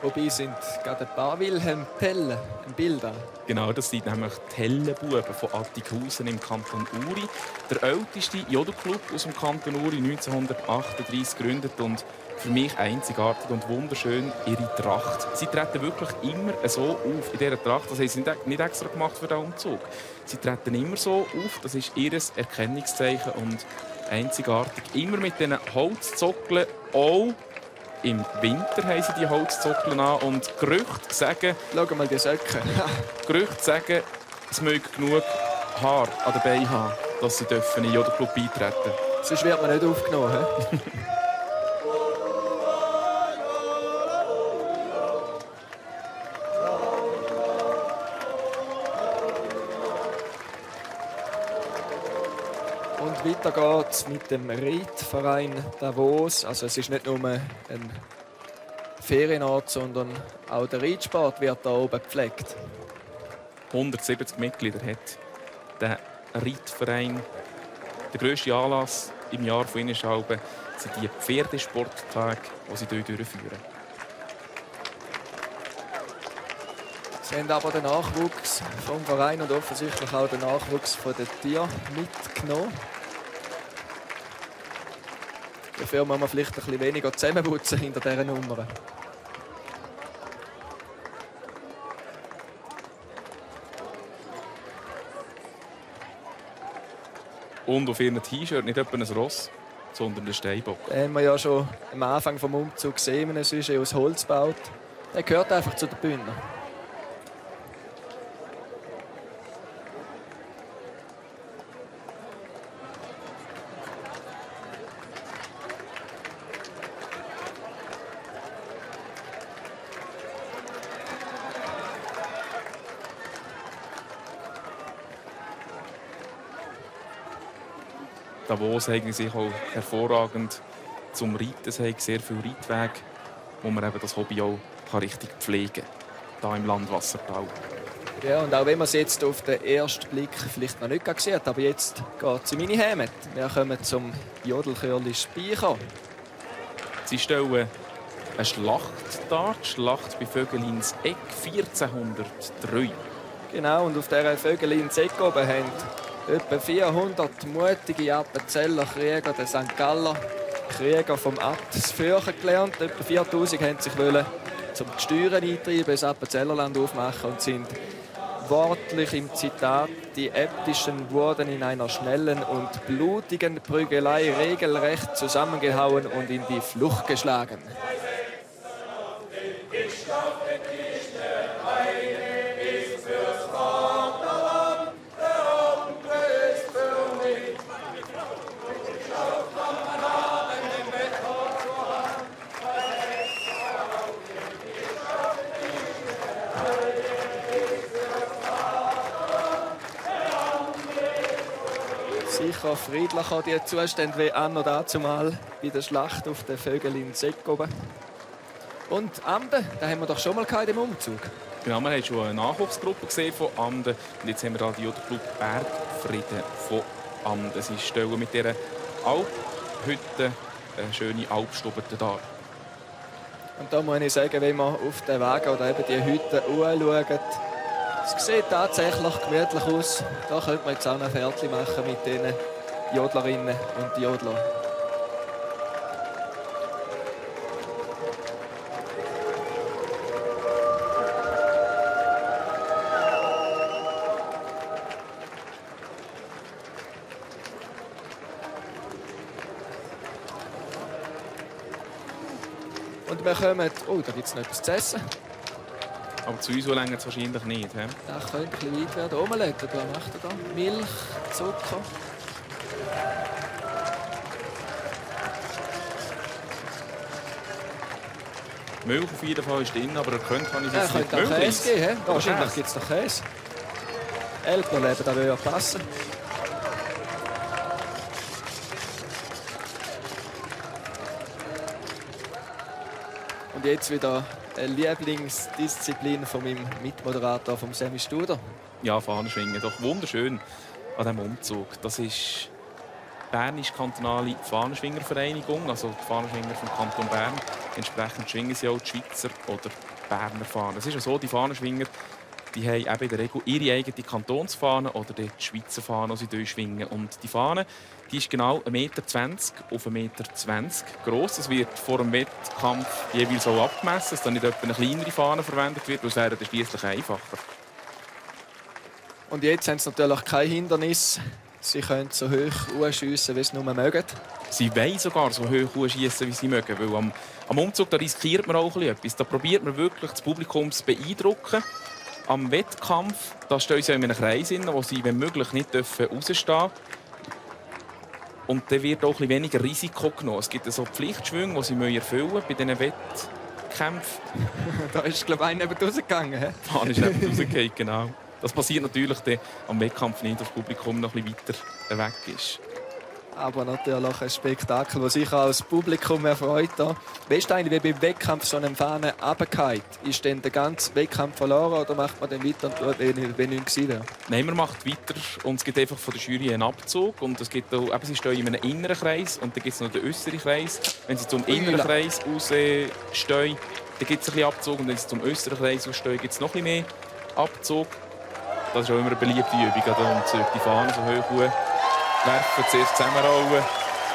Wobei sind gerade ein paar Wilhelm Tell im Bild an. Genau, das sind nämlich die Tellenbuben von Attighausen im Kanton Uri. Der älteste Jodelclub aus dem Kanton Uri, 1938 gegründet und für mich einzigartig und wunderschön ihre Tracht. Sie treten wirklich immer so auf in dieser Tracht. Das haben sie nicht extra gemacht für den Umzug. Sie treten immer so auf, das ist ihr Erkennungszeichen und einzigartig. Immer mit diesen Holzzockeln, auch im Winter haben sie die Holzzockeln an und Gerüchte sagen, Schau mal die Söcke. Gerüchte sagen, es möge genug Haar an den Beinen haben, dass sie in den Jodelclub beitreten dürfen. Sonst wird man nicht aufgenommen. He? Und weiter geht's mit dem Reitverein Davos. Also es ist nicht nur ein Ferienort, sondern auch der Reitsport wird da oben gepflegt. 170 Mitglieder hat der Reitverein. Der grösste Anlass im Jahr von ihnen sind die Pferdesporttage, die sie hier durchführen. Sie haben aber den Nachwuchs vom Verein und offensichtlich auch den Nachwuchs von den Tieren mitgenommen. Dafür muss man vielleicht ein bisschen weniger zusammenputzen hinter dieser Nummer. Und auf ihrem T-Shirt nicht etwa ein Ross, sondern ein Steinbock. Den haben wir ja schon am Anfang des Umzugs gesehen. Es ist aus Holz gebaut. Der gehört einfach zu den Bündner. Davos eignen sich auch hervorragend zum Reiten. Es haben sehr viele Reitwege, wo man eben das Hobby auch richtig pflegen kann, hier im Land Wassertal. Ja, und auch wenn man es jetzt auf den ersten Blick vielleicht noch nicht gesehen hat, aber jetzt geht es in meine Heimat. Wir kommen zum Jodelchörli Speicher. Sie stellen eine Schlacht dar, die Schlacht bei Vögelins Eck 1403. Genau, und auf dieser Vögelins Eck oben haben etwa 400 mutige Appenzeller Krieger der St. Galler Krieger vom Abt das Fürchen gelernt. Etwa 4000 wollten sich zum die Steuern eintreiben, das Appenzellerland aufmachen und sind wortlich im Zitat: Die Äbtischen wurden in einer schnellen und blutigen Prügelei regelrecht zusammengehauen und in die Flucht geschlagen. Sicher friedlicher die Zustände wie an oder dazumal bei der Schlacht auf den Vögeln in Seck oben. Und Amden, da haben wir doch schon mal in dem Umzug. Genau, wir haben schon eine Nachwuchsgruppe gesehen von Amden und jetzt haben wir hier die Jodelclub Bergfrieden von Amden. Sie stellen mit dieser Alphütte eine schöne Alpstube dar. Und da muss ich sagen, wenn man auf den Wagen oder eben die Hütte anschaut, es sieht tatsächlich gemütlich aus. Da könnte man jetzt auch ein Pferdchen machen mit den Jodlerinnen und Jodlern. Und wir kommen... Oh, da gibt es noch etwas zu essen. Aber zu uns so länger es wahrscheinlich nicht. He? Das könnte ein bisschen weit werden. Omelette, was macht er da? Milch, Zucker. Milch auf jeden Fall ist drin, aber erkannt habe ich Ja, es nicht. könnte auch Käse geben. He? Oder Wahrscheinlich Käse. gibt es noch Käse. Elbnerleben, das würde ja passen. Und jetzt wieder eine Lieblingsdisziplin von meinem Mitmoderator, von Sammy Studer. Ja, Fahnenschwingen. Doch wunderschön an diesem Umzug. Das ist die Bernisch-Kantonale Fahnenschwingervereinigung, also die Fahnenschwinger vom Kanton Bern. Entsprechend schwingen sie auch die Schweizer oder Berner Fahnen. Es ist ja so, die Fahnenschwinger die haben eben in der Regel ihre eigene Kantonsfahne oder die Schweizer Fahne, die sie schwingen. Und die Fahne die ist genau 1,20 Meter auf 1,20 Meter gross. Das wird vor dem Wettkampf jeweils auch abgemessen, dass dann nicht etwa eine kleinere Fahne verwendet wird, das wäre dann schliesslich einfacher. Und jetzt haben sie natürlich kein Hindernis. Sie können so hoch schiessen, wie sie nur mögen. Sie wollen sogar so hoch schiessen, wie sie mögen. Weil am Umzug da riskiert man auch etwas. Da probiert man wirklich das Publikum zu beeindrucken. Am Wettkampf da stehen sie in einem Kreis, wo sie, wenn möglich, nicht rausstehen dürfen. Und dann wird auch ein weniger Risiko genommen. Es gibt so Pflichtschwünge, die sie erfüllen müssen bei diesen Wettkämpfen. Da ist, glaube ich, einer rausgegangen. Da ist jemand rausgegangen, genau. Das passiert natürlich dann am Wettkampf nicht, dass das Publikum noch ein bisschen weiter weg ist. Aber natürlich ein Spektakel, das sich auch das Publikum erfreut. Weißt du eigentlich, wie beim Wettkampf so eine Fahne runterfällt? Ist dann der ganze Wettkampf verloren oder macht man dann weiter und tut, wenn nichts gewesen wäre? Nein, man macht weiter und es gibt einfach von der Jury einen Abzug. Und es gibt auch, eben, sie stehen in einem inneren Kreis und dann gibt es noch den äußeren Kreis. Wenn sie zum inneren Kreis rausstehen, dann gibt es ein bisschen Abzug. Und wenn sie zum äußeren Kreis rausstehen, gibt es noch ein bisschen mehr Abzug. Das ist auch immer eine beliebte Übung. Und die Fahne so hoch werfen, zuerst zusammenrollen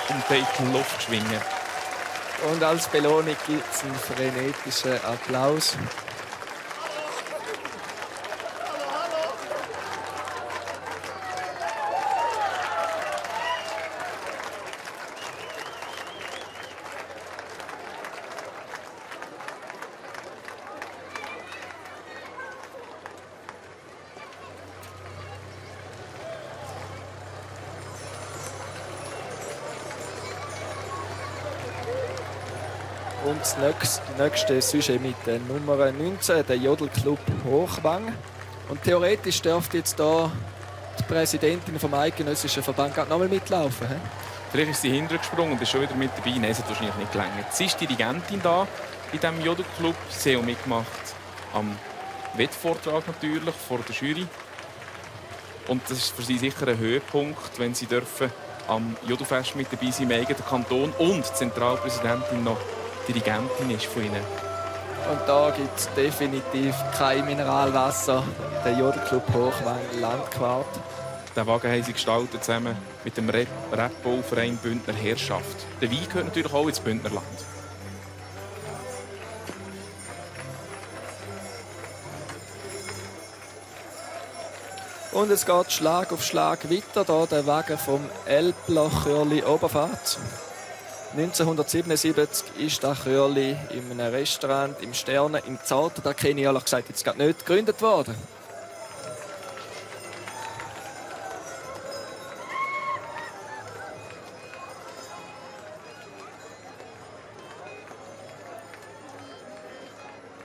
und dann in die Luft schwingen. Und als Belohnung gibt es einen frenetischen Applaus. Und das nächste Sujet mit der Nummer 19, der Jodelclub Hochwang. Und theoretisch dürfte jetzt hier die Präsidentin vom Eidgenössischen Verband noch mal mitlaufen. He? Vielleicht ist sie hintergesprungen und ist schon wieder mit dabei. Nein, es hat wahrscheinlich nicht gelangt. Sie ist Dirigentin da in diesem Jodelclub. Sie hat auch mitgemacht am Wettvortrag natürlich vor der Jury. Und das ist für sie sicher ein Höhepunkt, wenn sie dürfen am Jodelfest mit dabei sein im eigenen Kanton und die Zentralpräsidentin noch Dirigentin ist von ihnen. Und da gibt es definitiv kein Mineralwasser. Der Jodelclub Hochwang Landquart. Den Wagen haben sie gestaltet zusammen mit dem Rebbauverein Bündner Herrschaft. Der Wein gehört natürlich auch ins Bündnerland. Und es geht Schlag auf Schlag weiter. Hier der Wagen vom Elbler-Chörli Oberfahrt. 1977 ist das Chörli in einem Restaurant im Sterne in Zarten, da kenne ich ehrlich gesagt jetzt gerade nicht, gegründet worden.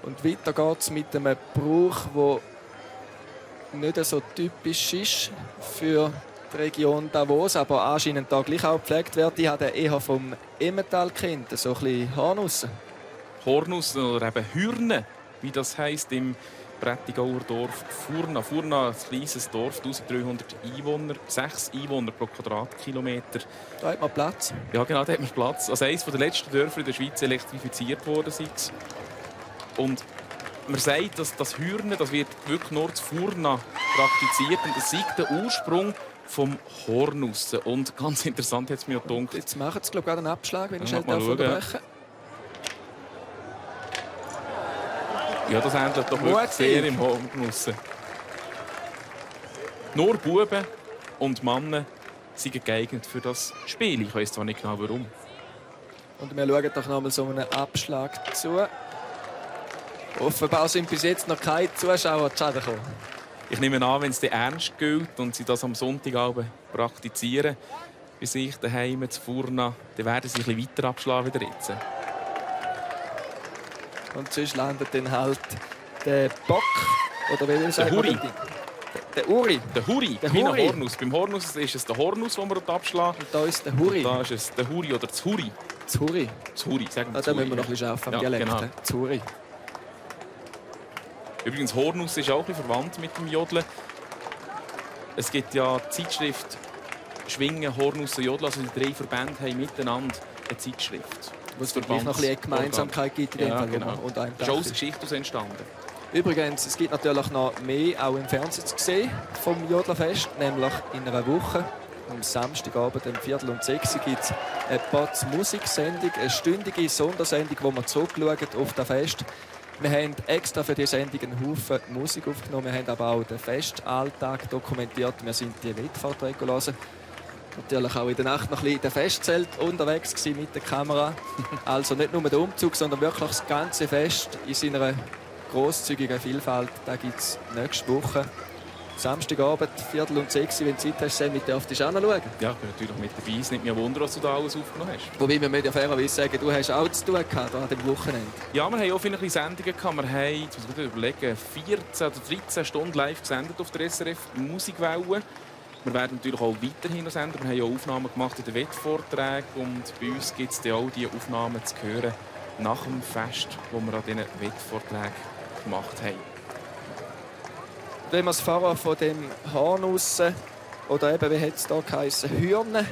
Und weiter geht es mit einem Brauch, der nicht so typisch ist für die Region Davos, aber anscheinend da gleich auch gepflegt wird. Ich habe eher vom Emmental kennt, so ein bisschen Hornussen. Hornussen oder eben Hürne, wie das heisst im Prättigauer Dorf Furna. Furna, ein kleines Dorf, 1300 Einwohner, 6 Einwohner pro Quadratkilometer. Da hat man Platz. Ja, genau, da hat man Platz. Also eines der letzten Dörfer in der Schweiz elektrifiziert worden ist. Und man sagt, dass das Hürne, das wird wirklich nur zu Furna praktiziert und das ist der Ursprung vom Hornussen. Und ganz interessant hat es mir gedacht. Jetzt machen sie glaube ich, einen Abschlag, wenn ich Ja, schnell mal unterbrechen. Ja, das ändert doch wirklich sehr im Hornussen. Nur Buben und Männer sind geeignet für das Spiel. Ich weiß zwar nicht genau warum. Und wir schauen doch noch mal so einen Abschlag zu. Offenbar sind bis jetzt noch keine Zuschauer zu Schaden gekommen. Ich nehme an, wenn es ernst gilt und sie das am Sonntagabend praktizieren, bei sich daheim zu Furna, dann werden sie ein bisschen weiter abschlagen wieder jetzt. Und sonst landet dann halt der Bock, oder wie sagt man Huri. Der Uri. Der Huri, Der wie ein Huri. Hornus. Beim Hornus ist es der Hornus, den wir abschlagen. Und da ist der Huri. Da ist es der Huri oder das Huri. Das Huri. Das Huri, sagen wir Da müssen wir noch ein bisschen arbeiten am Ja, Dialekt. genau. Das Huri. Übrigens, Hornus ist auch ein bisschen verwandt mit dem Jodeln. Es gibt ja die Zeitschrift Schwingen, Hornus und Jodeln. Also die 3 Verbände haben miteinander eine Zeitschrift. Wo es gleich noch ein bisschen Gemeinsamkeit gibt in dem Ja, Fall, wo genau. man unter einem Das ist Dach auch aus ist. Geschichte aus entstanden. Übrigens, es gibt natürlich noch mehr auch im Fernsehen zu sehen vom Jodlerfest, nämlich in einer Woche. Am Samstagabend um 5:45 gibt es eine Batz Musiksendung, eine stündige Sondersendung, wo man zurückschaut auf das Fest. Wir haben extra für diese Sendung einen Haufen Musik aufgenommen. Wir haben aber auch den Festalltag dokumentiert. Wir sind die Wettvorträge gelesen. Natürlich auch in der Nacht noch ein bisschen in der Festzelt unterwegs gewesen mit der Kamera. Also nicht nur der Umzug, sondern wirklich das ganze Fest in seiner grosszügigen Vielfalt. Da gibt es nächste Woche. Samstagabend, 5:45, wenn du Zeit hast, Sammy, darfst du anschauen. Ja, ich bin natürlich mit dabei. Es ist nicht mehr ein Wunder, was du da alles aufgenommen hast. Wobei wir ja fairerweise sagen, du hast auch zu tun gehabt an diesem Wochenende. Ja, wir haben auch viele Sendungen gehabt. Wir haben, jetzt muss ich überlegen, 14 oder 13 Stunden live gesendet auf der SRF Musikwelle. Wir werden natürlich auch weiterhin noch senden. Wir haben auch Aufnahmen gemacht in den Wettvorträgen. Und bei uns gibt es auch diese Aufnahmen zu hören nach dem Fest, das wir an diesen Wettvorträgen gemacht haben. Wenn wir das Fahrer von dem Hahn raus, oder eben, wie hat es hier geheissen, Hürne,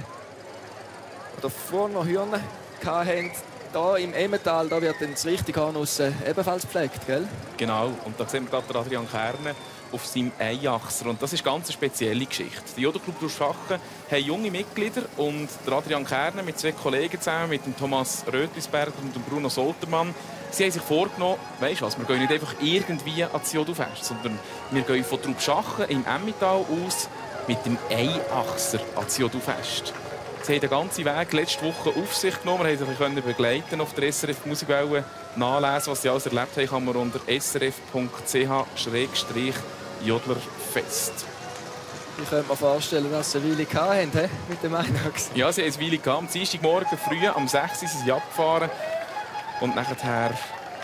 oder vorne Hürne, hatten, da im Emmental, da wird dann das richtige Hahn raus ebenfalls gepflegt, gell? Genau, und da sehen wir gerade Adrian Kerne auf seinem Einachser. Und das ist eine ganz spezielle Geschichte. Die Jodelclub Durchschachen haben junge Mitglieder und der Adrian Kerne mit 2 Kollegen zusammen, mit dem Thomas Rötlisberger und dem Bruno Soltermann, sie haben sich vorgenommen, weisst was, wir gehen nicht einfach irgendwie ans Jodelfest, sondern wir gehen von Trubschachen im Emmental aus mit dem Einachser ans Jodelfest. Sie haben den ganzen Weg letzte Woche auf sich genommen, wir konnten sich begleiten auf der SRF Musikwelle. Nachlesen, was sie alles erlebt haben, kann man unter srf.ch/jodlerfest. Ich könnte mir vorstellen, dass sie eine Weile hatten, he? Mit dem Einachs. Ja, sie haben eine Weile gehabt. Am Dienstagmorgen früh, am 6 Uhr, sind sie abgefahren. Und nachher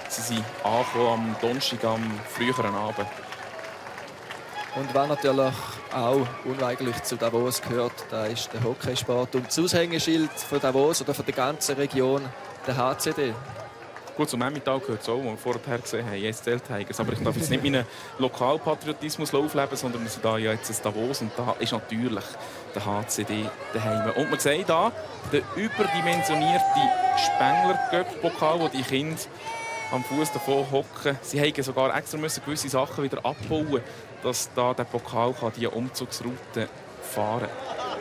sind sie angekommen am Donnerstag, am früheren Abend. Und was natürlich auch unweigerlich zu Davos gehört, da ist der Hockeysport. Und das Aushängeschild von Davos oder von der ganzen Region, der HCD. Gut, zum Emmental gehört es auch, was wir vorher gesehen haben, SCL Tigers. Aber ich darf jetzt nicht meinen Lokalpatriotismus aufleben, sondern wir sind da ja jetzt in Davos und da ist natürlich der HCD daheim. Und man sieht hier den überdimensionierte Spengler-Göpp-Pokal, wo die Kinder am Fuß davon hocken. Sie mussten sogar extra gewisse Sachen wieder abbauen, dass da der Pokal diese Umzugsroute fahren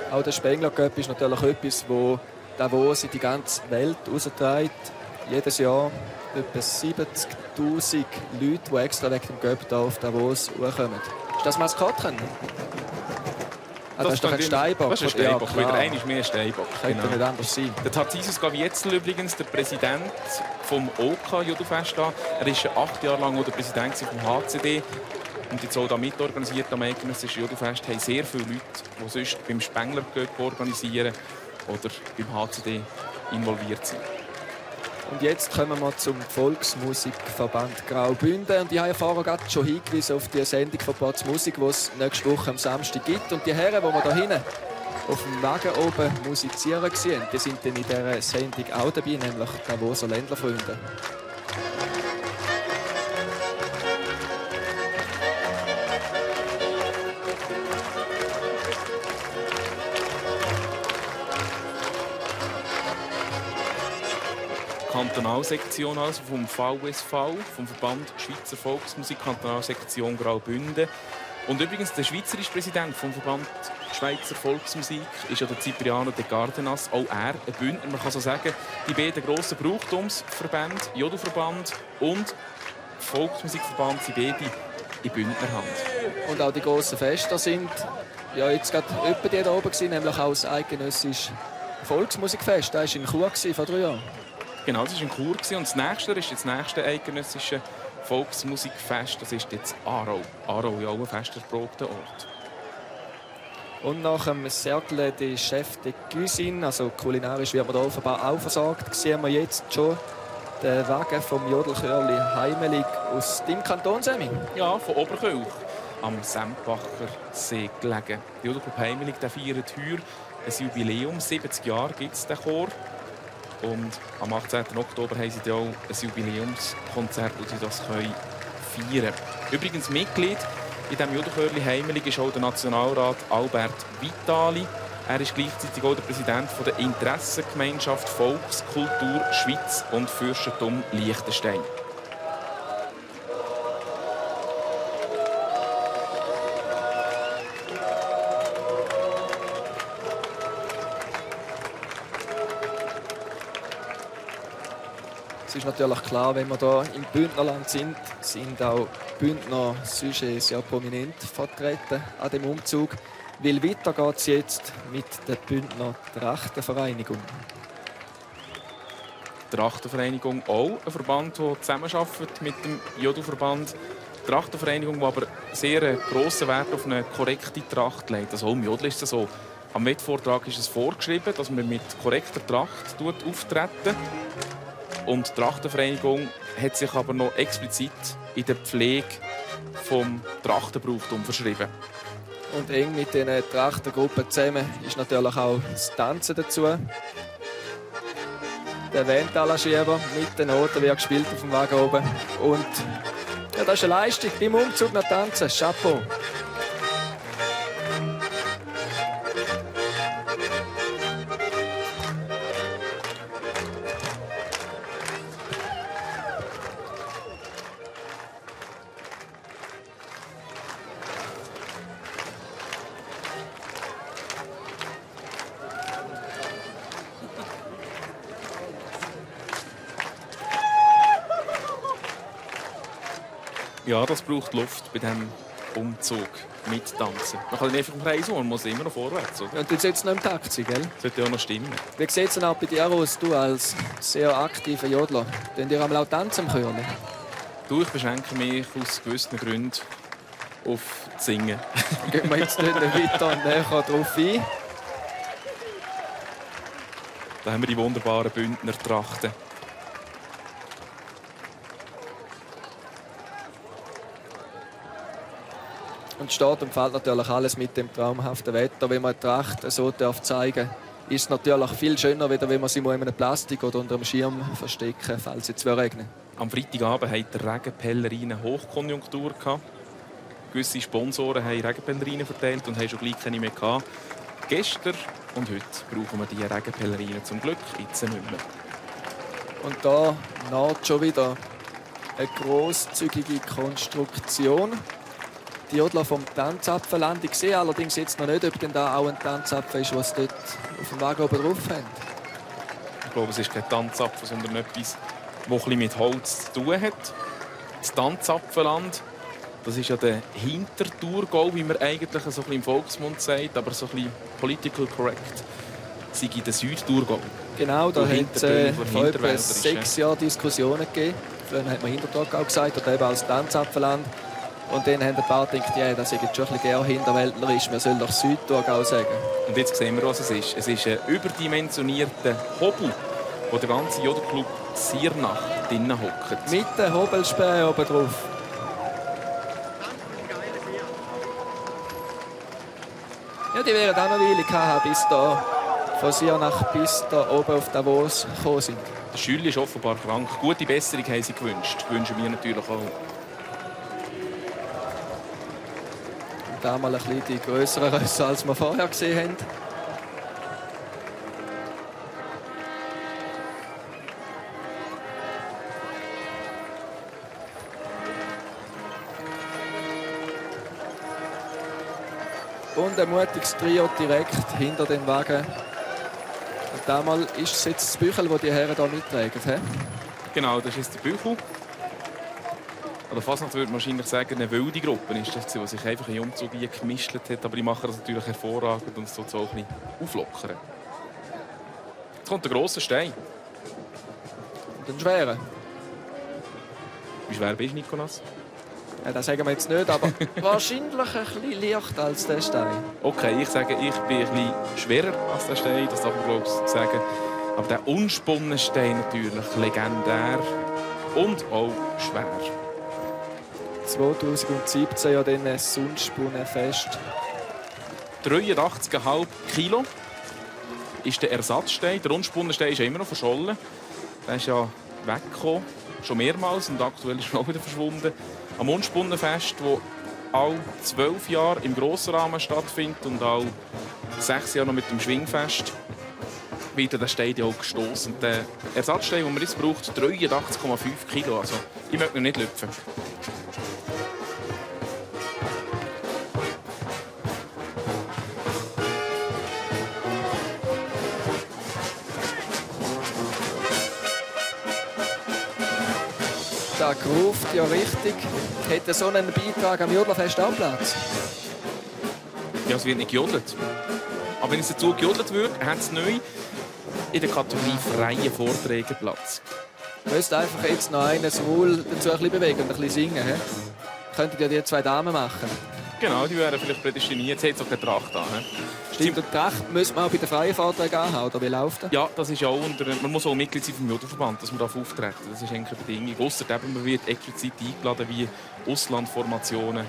kann. Auch der Spengler Cup ist natürlich etwas, wo Davos in die ganze Welt rausträgt. Jedes Jahr etwa 70'000 Leute, die extra wegen dem Cup hier auf Davos kommen. Ist das Maskottchen? Das ist doch ein Steinbock. Das ist ein Steinbock, ja, wieder einmal mehr Steinbock. Könnte nicht anders sein. Der Tartisius Gavietzel übrigens, der Präsident vom OK Jodelfest. Er war 8 Jahre lang der Präsident vom HCD und jetzt auch da mitorganisiert am Eidgenössischen Jodelfest. Haben sehr viele Leute, die sonst beim Spengler Cup organisieren oder beim HCD involviert sind. Und jetzt kommen wir zum Volksmusikverband Graubünden. Und ich habe ja vorher gerade schon hingewiesen auf die Sendung von Batz Musik, die es nächste Woche am Samstag gibt. Und die Herren, die wir da hinten auf dem Wagen oben musizieren waren, die sind dann in dieser Sendung auch dabei, nämlich die Davoser Ländlerfreunde. Kantonalsektion also vom VSV, vom Verband Schweizer Volksmusik, Kantonalsektion Graubünden. Und übrigens der schweizerische Präsident vom Verband Schweizer Volksmusik ist ja der Cipriano de Cardenas, auch er ein Bündner. Man kann so sagen, die beiden grossen Brauchtumsverbände, Jodelverband und Volksmusikverband, sind beide in Bündnerhand. Und auch die grossen Feste sind ja jetzt gerade etwa die da oben gewesen, nämlich auch das eidgenössische Volksmusikfest. Das war in Chur vor 3 Jahren. Genau, das war in Chur und das nächste ist das nächste eidgenössische Volksmusikfest. Das ist jetzt Aarau. Aarau ist auch ein festerprobter Ort. Und nach dem Cercle des Chefs de Cuisine, also kulinarisch wird man da offenbar auch versorgt, sehen wir jetzt schon Der Wagen vom Jodelchörli Heimelig aus deinem Kanton, Semi? Ja, von Oberkölch am Sempacher See gelegen. Der Jodelclub Heimelig feiert heuer ein Jubiläum. 70 Jahre gibt es den Chor. Und am 18. Oktober haben sie auch ein Jubiläumskonzert, wo sie das feiern können. Übrigens Mitglied in diesem Jodelchörli Heimelig ist auch der Nationalrat Albert Vitali. Er ist gleichzeitig auch der Präsident der Interessengemeinschaft Volkskultur Schweiz und Fürstentum Liechtenstein. Es ist natürlich klar, wenn wir hier im Bündnerland sind auch Bündner Sujets sehr prominent vertreten an dem Umzug. Weil weiter geht es jetzt mit der Bündner Trachtenvereinigung. Die Trachtenvereinigung auch ein Verband, der zusammenarbeitet mit dem Jodelverband. Die Trachtenvereinigung, die aber sehr grossen Wert auf eine korrekte Tracht legt. Also auch im Jodel ist es so. Am Wettvortrag ist es vorgeschrieben, dass man mit korrekter Tracht auftreten. Und die Trachtenvereinigung hat sich aber noch explizit in der Pflege vom Trachtenbrauchtum verschrieben. Und eng mit diesen Trachtengruppen zusammen ist natürlich auch das Tanzen dazu. Der Wendtaler-Schieber mit den Noten wird gespielt auf dem Wagen oben. Und ja, das ist eine Leistung beim Umzug nach Tanzen. Chapeau! Ja, das braucht Luft bei diesem Umzug mit Tanzen. Man kann nicht einfach im Kreis man muss immer noch vorwärts. Oder? Und du sitzt noch im Takt, gell? Das sollte ja auch noch stimmen. Wie sieht es denn auch bei dir aus, du als sehr aktiver Jodler? Tanzt ihr auch tanzen im Chörli? Du, ich beschränke mich aus gewissen Gründen auf das Singen. Gehen wir jetzt nicht weiter und näher darauf ein. Da haben wir die wunderbaren Bündner Trachten. Und steht und fällt natürlich alles mit dem traumhaften Wetter. Wenn man die Tracht so zeigen darf, ist es natürlich viel schöner, wenn man sie in einem Plastik oder unter einem Schirm verstecken, falls es regnet. Am Freitagabend hatte der Regenpellerine Hochkonjunktur. Gewisse Sponsoren haben Regenpellerinen verteilt und haben schon gleich keine mehr gehabt. Gestern und heute brauchen wir diese Regenpellerinen zum Glück jetzt nicht mehr. Und da naht schon wieder eine grosszügige Konstruktion. Die Jodler vom Tanzapfelland. Ich sehe allerdings jetzt noch nicht, ob denn da auch ein Tanzapfel ist, was dort auf dem Wagen oben drauf haben. Ich glaube, es ist kein Tanzapfel, sondern etwas, das mit Holz zu tun hat. Das Tanzapfelland, das ist ja der Hinterthurgau, wie man eigentlich so im Volksmund sagt, aber so ein bisschen political correct. Sie gibt den Südthurgau. Genau, da hat es vor etwa 6 Hinterwälder Jahren Diskussionen gegeben. Früher hat man Hinterthurgau gesagt, oder eben als Tanzapfelland. Und dann haben ein paar gedacht, ja, das ist schon ein bisschen hinterwäldlerisch, man soll doch Südthurgau sagen. Und jetzt sehen wir, was es ist. Es ist ein überdimensionierter Hobel, wo der ganze Jodelclub Siernach drinnen hockt. Mit der Hobelsperre oben drauf. Ja, die werden auch noch eine Weile haben, bis da von Siernach bis da oben auf Davos gekommen sind. Der Schüler ist offenbar krank. Gute Besserung haben sie gewünscht. Das wünschen wir natürlich auch. Da mal ein bisschen die grösseren Rösser, als wir vorher gesehen haben. Und ein mutiges Trio direkt hinter dem Wagen. Und damals ist es jetzt das Büchel, das die Herren hier mittragen. He? Genau, das ist der Büchel. Oder Fasnacht würde man wahrscheinlich sagen, eine wilde Gruppe ist das, die sich einfach in Umzug gemischt hat. Aber die machen das natürlich hervorragend und so ein bisschen auflockern. Jetzt kommt der grosse Stein. Und ein schwerer. Wie schwer bist du, Nikolas? Ja, das sagen wir jetzt nicht, aber wahrscheinlich ein bisschen leichter als der Stein. Okay, ich sage, ich bin ein bisschen schwerer als der Stein. Das darf man, glaube ich, sagen. Aber der unsponnene Stein natürlich legendär und auch schwer. 2017 ja dann ein Sundspunnenfest. 83,5 Kilo ist der Ersatzstein. Der unsponnene Stein ist ja immer noch verschollen. Der ist ja weggekommen, schon mehrmals, und aktuell ist er auch wieder verschwunden. Am Unspunnenfest, das alle 12 Jahre im grossen Rahmen stattfindet und alle 6 Jahre noch mit dem Schwingfest, wird der Stein ja auch gestossen. Der Ersatzstein, den man jetzt braucht, 83,5 Kilo. Also, ich möchte ihn nicht lüpfen. Da ruft ja richtig. Hätte so einen Beitrag am Jodlerfest auch Platz? Ja, es wird nicht gejodelt. Aber wenn es dazu gejodelt würde, hat es neu in der Kategorie freie Vorträge Platz. Müsst einfach jetzt noch einen das Wohl dazu ein bisschen bewegen und ein bisschen singen. He? Könntet ja die 2 Damen machen. Genau, die wären vielleicht prädestiniert. Jetzt hat es auch keine Tracht an. Stimmt, und die Tracht müssen wir auch bei den freien Vorträgen anhaben, oder wie läuft das? Ja, das ist ja auch man muss auch Mitglied sein vom Jodelverband, dass man auftreten darf. Das ist eigentlich eine Bedingung. Außerdem man wird explizit eingeladen, wie Auslandformationen,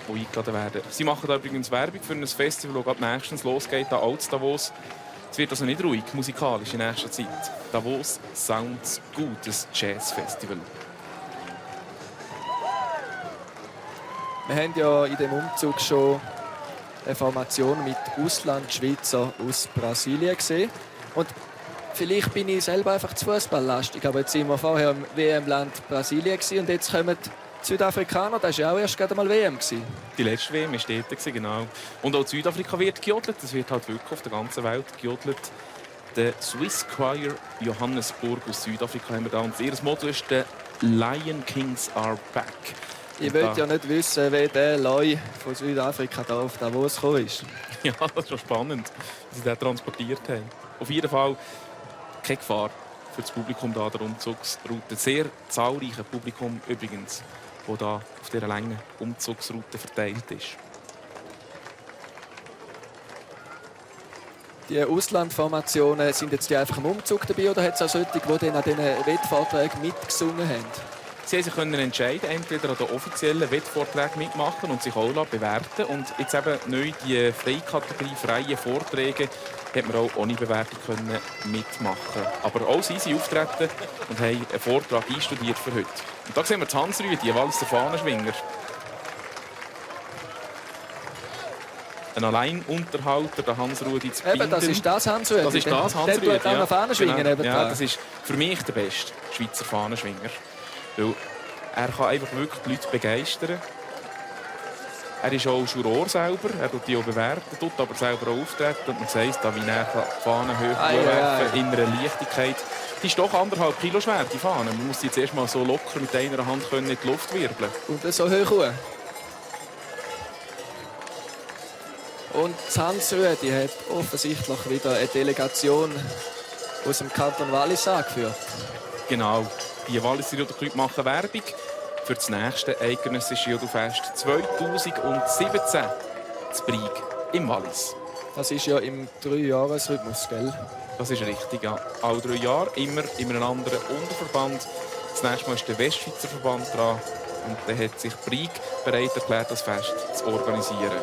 die eingeladen werden. Sie machen da übrigens Werbung für ein Festival, das gerade nächstens losgeht, da Alts Davos. Es wird also nicht ruhig, musikalisch in nächster Zeit. Davos Sounds Gut, das Jazzfestival. Wir haben ja in dem Umzug schon eine Formation mit Auslandschweizer aus Brasilien gesehen. Und vielleicht bin ich selber einfach zu fußballlastig, aber jetzt sind wir vorher im WM-Land Brasilien gewesen, und jetzt kommen die Südafrikaner, das war ja auch erst gerade mal WM gewesen. Die letzte WM war dort, genau. Und auch in Südafrika wird gejodelt. Das wird halt wirklich auf der ganzen Welt gejodelt. Der Swiss Choir Johannesburg aus Südafrika haben wir da. Und ihr Motto ist «The Lion Kings are back». Ich will ja nicht wissen, wie der Leu von Südafrika da auf Davos gekommen ist. Ja, das ist schon spannend, dass sie den transportiert haben. Auf jeden Fall keine Gefahr für das Publikum da der Umzugsroute. Sehr zahlreiches Publikum übrigens, das da auf dieser langen Umzugsroute verteilt ist. Die Auslandformationen, sind jetzt die einfach im Umzug dabei, oder hat es auch solche, die dann an diesen Wettvorträgen mitgesungen haben? Sie können sich entscheiden, entweder an den offiziellen Wettvorträgen mitmachen und sich auch bewerten. Und jetzt eben neu die Freikategorie freie Vorträge hat man auch ohne Bewertung können mitmachen. Aber auch sie sind auftreten und haben einen Vortrag einstudiert für heute. Und da sehen wir Hans Rüdi, Walliser Fahnenschwinger. Ein Alleinunterhalter, der Hans Rüdi zu binden. Eben, das ist das Hans Rüdi. Das ist das Hans Rüdi. Der tut auch noch Fahnenschwingen genau. Ja, das ist für mich der beste Schweizer Fahnenschwinger. Weil er kann einfach wirklich die Leute begeistern. Er ist auch Juror selber, er tut die auch bewerten, tut aber selber auch auftreten. Und man sieht, da, wie er die Fahnen hochwerfen in einer Leichtigkeit. Die ist doch 1,5 Kilo schwer, die Fahne. Man muss die jetzt erst mal so locker mit einer Hand in die Luft wirbeln. Und so hoch hoch. Und Hans Rüdi hat offensichtlich wieder eine Delegation aus dem Kanton Wallis angeführt. Genau. Die Walliser Jodelclub machen Werbung für das nächste eidgenössische Jodelfest 2017 zu Brieg im Wallis. Das ist ja im 3-Jahres-Rhythmus, gell? Das ist richtig, ja. Alle 3 Jahre, immer in einem anderen Unterverband. Das nächste Mal ist der Westschweizer Verband dran. Und der hat sich Brieg bereit erklärt, das Fest zu organisieren.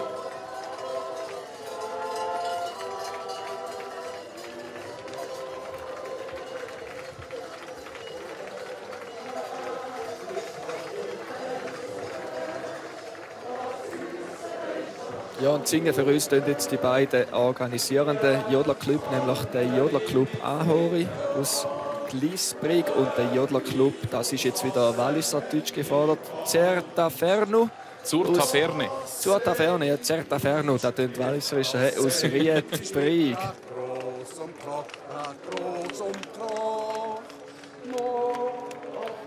Ja, und singen für uns tun jetzt die beiden organisierenden Jodlerclub, nämlich der Jodlerclub Ahori aus Glisbrig und der Jodlerclub, das ist jetzt wieder Walliser Deutsch gefordert, Zertafernu. Zur Taverne. Zur Taverne, ja, Zertafernu, das klingt Walliserisch, aus Riedbrig.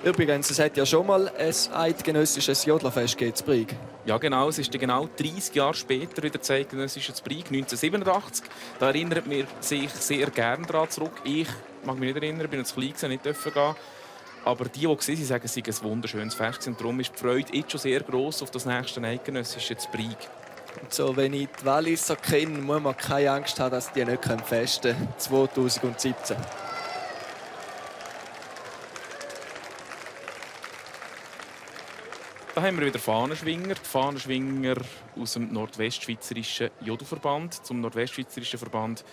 Übrigens, es hat ja schon mal ein eidgenössisches Jodlerfest gegeben in Brieg. Ja, genau. Es ist genau 30 Jahre später wieder das eidgenössische Brieg, 1987. Da erinnert man sich sehr gerne daran zurück. Ich mag mich nicht erinnern, bin zu klein, nicht dürfen gehen. Aber die waren, sagen, es sei ein wunderschönes Fest. Und darum ist die Freude jetzt schon sehr gross auf das nächste eidgenössische Brieg. Und so, wenn ich die Walliser kenne, muss man keine Angst haben, dass die nicht festen können. 2017. Da haben wir wieder Fahnenschwinger. Die Fahnenschwinger aus dem nordwestschweizerischen Judoverband. Zum nordwestschweizerischen Verband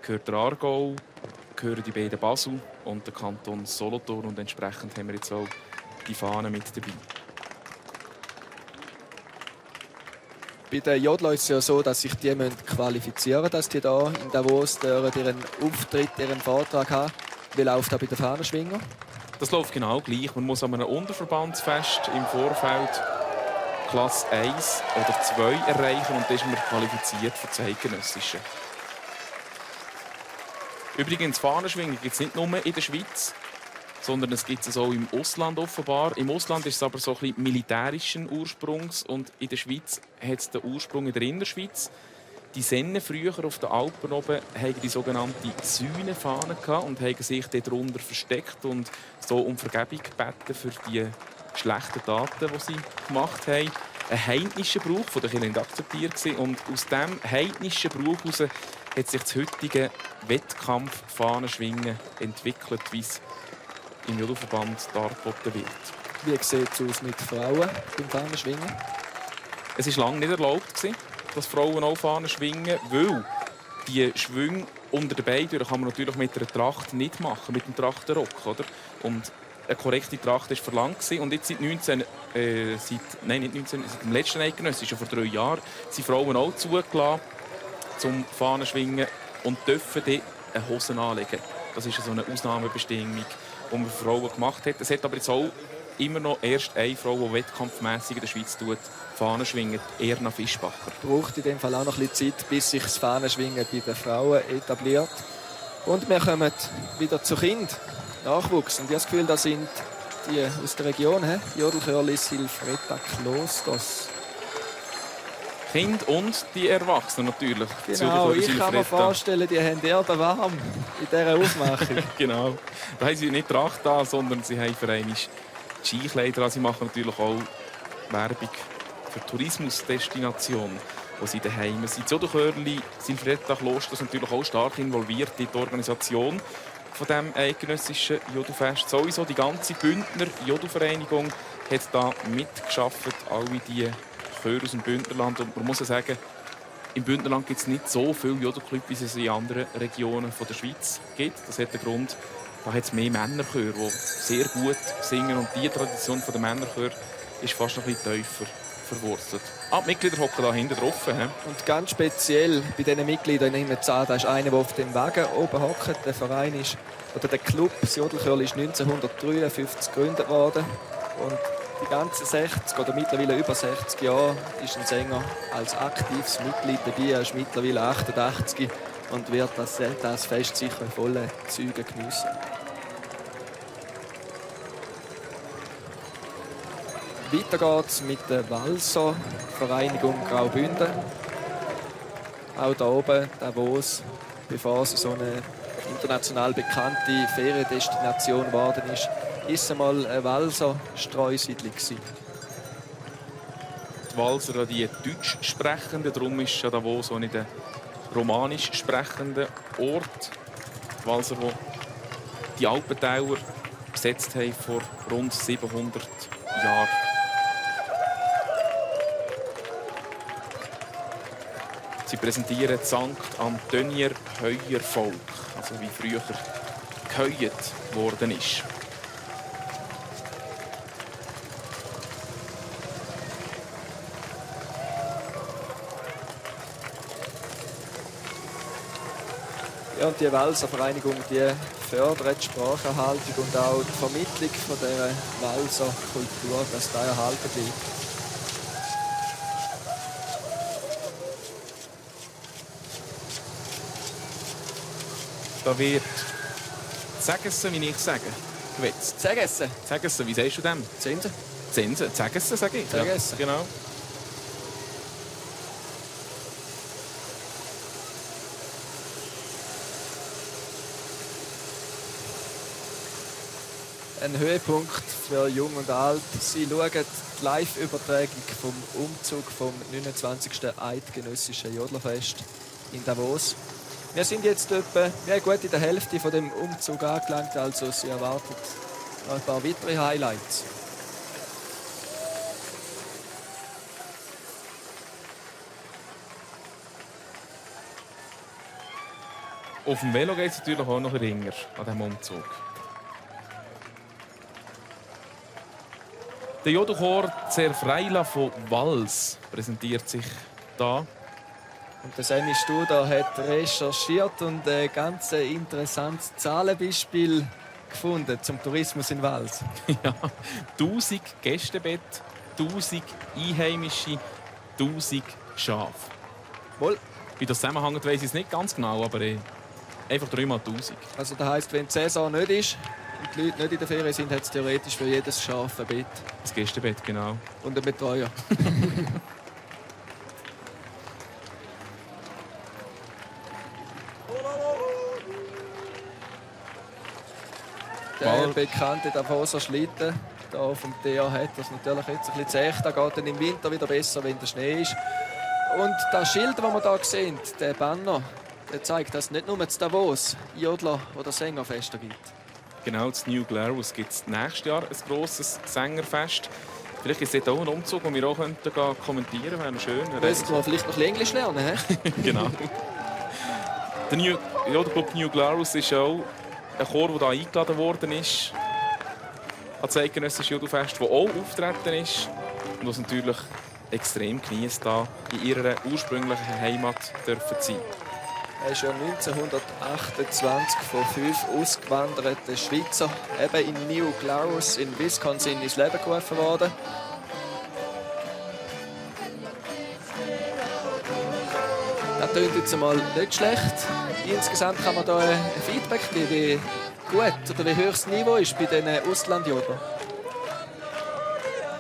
gehört der Aargau, gehören die beiden Basel und der Kanton Solothurn. Und entsprechend haben wir jetzt auch die Fahnen mit dabei. Bei den Jodlern ist es ja so, dass sich die qualifizieren müssen, dass die hier in Davos ihren Auftritt, ihren Vortrag haben. Wie läuft das bei den Fahnenschwingern? Das läuft genau gleich. Man muss an einem Unterverbandsfest im Vorfeld Klasse 1 oder 2 erreichen und dann ist man qualifiziert für das Eidgenössische. Übrigens, Fahnenschwingen gibt es nicht nur in der Schweiz, sondern es gibt es auch im Ausland offenbar. Im Ausland ist es aber so ein bisschen militärischen Ursprungs und in der Schweiz hat es den Ursprung in der Innerschweiz. Die Sennen früher auf den Alpen oben hatten die sogenannte Sühnefahne und haben sich darunter versteckt und so um Vergebung gebeten für die schlechten Taten, die sie gemacht haben. Ein heidnischer Brauch, der der nicht akzeptiert war. Und aus diesem heidnischen Brauch heraus hat sich das heutige Wettkampf-Fahnenschwingen entwickelt, wie es im Judoverband dargeboten wird. Wie sieht es aus mit Frauen beim Fahnenschwingen? Es war lange nicht erlaubt, dass Frauen auch Fahnen schwingen, weil die Schwünge unter den Beinen kann man natürlich mit einer Tracht nicht machen, mit dem Trachtenrock. Oder? Und eine korrekte Tracht war verlangt. Und jetzt seit dem letzten Eidgenössischen, vor 3 Jahren, sind Frauen auch zugelassen zum Fahnenschwingen und dürfen dann eine Hose anlegen. Das ist so eine Ausnahmebestimmung, die man für Frauen gemacht hat. Es hat aber jetzt auch immer noch erst eine Frau, die wettkampfmässig in der Schweiz Fahnen schwingt, Erna Fischbacher. Braucht in dem Fall auch noch ein bisschen Zeit, bis sich das Fahnenschwingen bei den Frauen etabliert. Und wir kommen wieder zu Kind, Nachwuchs. Und ich habe das Gefühl, das sind die aus der Region, Jodelchörli Silfretta Klosters. Kind und die Erwachsenen natürlich. Genau, ich kann mir vorstellen, die haben Erbe warm in dieser Aufmachung. Genau. Da haben sie nicht Tracht an, sondern sie haben für einmal Skikleider an. Sie machen natürlich auch Werbung für Tourismusdestination, wo sie daheim sind. Die Jodelchörli Silfretta Klosters natürlich auch stark involviert in die Organisation von dem eidgenössischen Jodofest. Sowieso die ganze Bündner Jodovereinigung hat da mitgeschafft, alle die Chöre aus dem Bündnerland. Und man muss ja sagen, im Bündnerland gibt es nicht so viele Jodelclubs, wie es in anderen Regionen der Schweiz gibt. Das hat den Grund, da hat es mehr Männerchöre, die sehr gut singen. Und die Tradition der Männerchöre ist fast noch ein bisschen tiefer verwurzelt. Die Mitglieder hocken da hinten drauf. Und ganz speziell bei diesen Mitgliedern in da ist einer, der auf dem Wagen oben hockt. Der Verein ist, oder der Club, das Jodelchörli, ist 1953 gegründet worden. Und die ganzen 60 oder mittlerweile über 60 Jahre ist ein Sänger als aktives Mitglied dabei. Er ist mittlerweile 88 und wird das Fest sicher in vollen Zügen geniessen. Weiter geht's mit der Walser Vereinigung Graubünden. Auch hier oben, Davos, bevor es so eine international bekannte Feriendestination geworden ist einmal eine Walser Streusiedlung. Die Walser die Deutsch sprechenden, darum ist ja Davos so nicht ein romanisch sprechender Ort. Die Walser, die die Alpentäler besetzt haben vor rund 700 Jahren. Sie präsentieren St. Antonier Heuervolk, also wie früher geheuert worden ist. Ja, und die Walser Vereinigung die fördert die Spracherhaltung und auch die Vermittlung von der Walser Kultur, dass da erhalten bleibt. Da wird Zegessen, wie ich sage, gewetzt. Zegessen? Zegessen, wie sagst du dem? Zinsen? Zinsen, Zegessen, sage ich. Zegessen. Ja, genau. Ein Höhepunkt für Jung und Alt. Sie schauen die Live-Übertragung vom Umzug vom 29. Eidgenössischen Jodlerfest in Davos. Wir sind jetzt etwa gut in der Hälfte von dem Umzug angelangt, also Sie erwarten noch ein paar weitere Highlights. Auf dem Velo geht es natürlich auch noch länger an diesem Umzug. Der Jodelchor Zerfreila von Wals präsentiert sich da. Und der Sammy Studer hat recherchiert und ein ganz interessantes Zahlenbeispiel gefunden zum Tourismus in Wals. Ja, 1000 Gästebett, 1000 Einheimische, 1000 Schafe. Wohl. Wie das zusammenhängt, weiss ich es nicht ganz genau, aber einfach 3x1000. Also das heisst, wenn die Saison nicht ist und die Leute nicht in der Ferien sind, hat es theoretisch für jedes Schaf ein Bett. Das Gästebett, genau. Und einen Betreuer. Der bekannte Davoser Schlitten hier auf dem TH hat das natürlich jetzt ein bisschen zäh. Da geht dann im Winter wieder besser, wenn der Schnee ist. Und das Schild, das wir hier sehen, der Banner, der zeigt, dass es nicht nur in Davos Jodler- oder Sängerfeste gibt. Genau, das New Glarus gibt es nächstes Jahr ein grosses Sängerfest. Vielleicht ist es auch ein Umzug, den wir auch kommentieren könnten. Wäre schön. Müssen wir vielleicht noch ein bisschen Englisch lernen, he? Genau. Der Club New Glarus ist auch ein Chor, der hier eingeladen worden ist an das Eidgenössische Jodelfest, der auch auftreten ist und das natürlich extrem genießt, hier in ihrer ursprünglichen Heimat dürfen sein. Er ist ja 1928 von 5 ausgewanderten Schweizer eben in New Glarus in Wisconsin ins Leben gerufen worden. Das klingt jetzt einmal nicht schlecht. Insgesamt kann man da ein Feedback geben, wie gut oder wie hoch das Niveau ist bei diesen Auslandjodlern.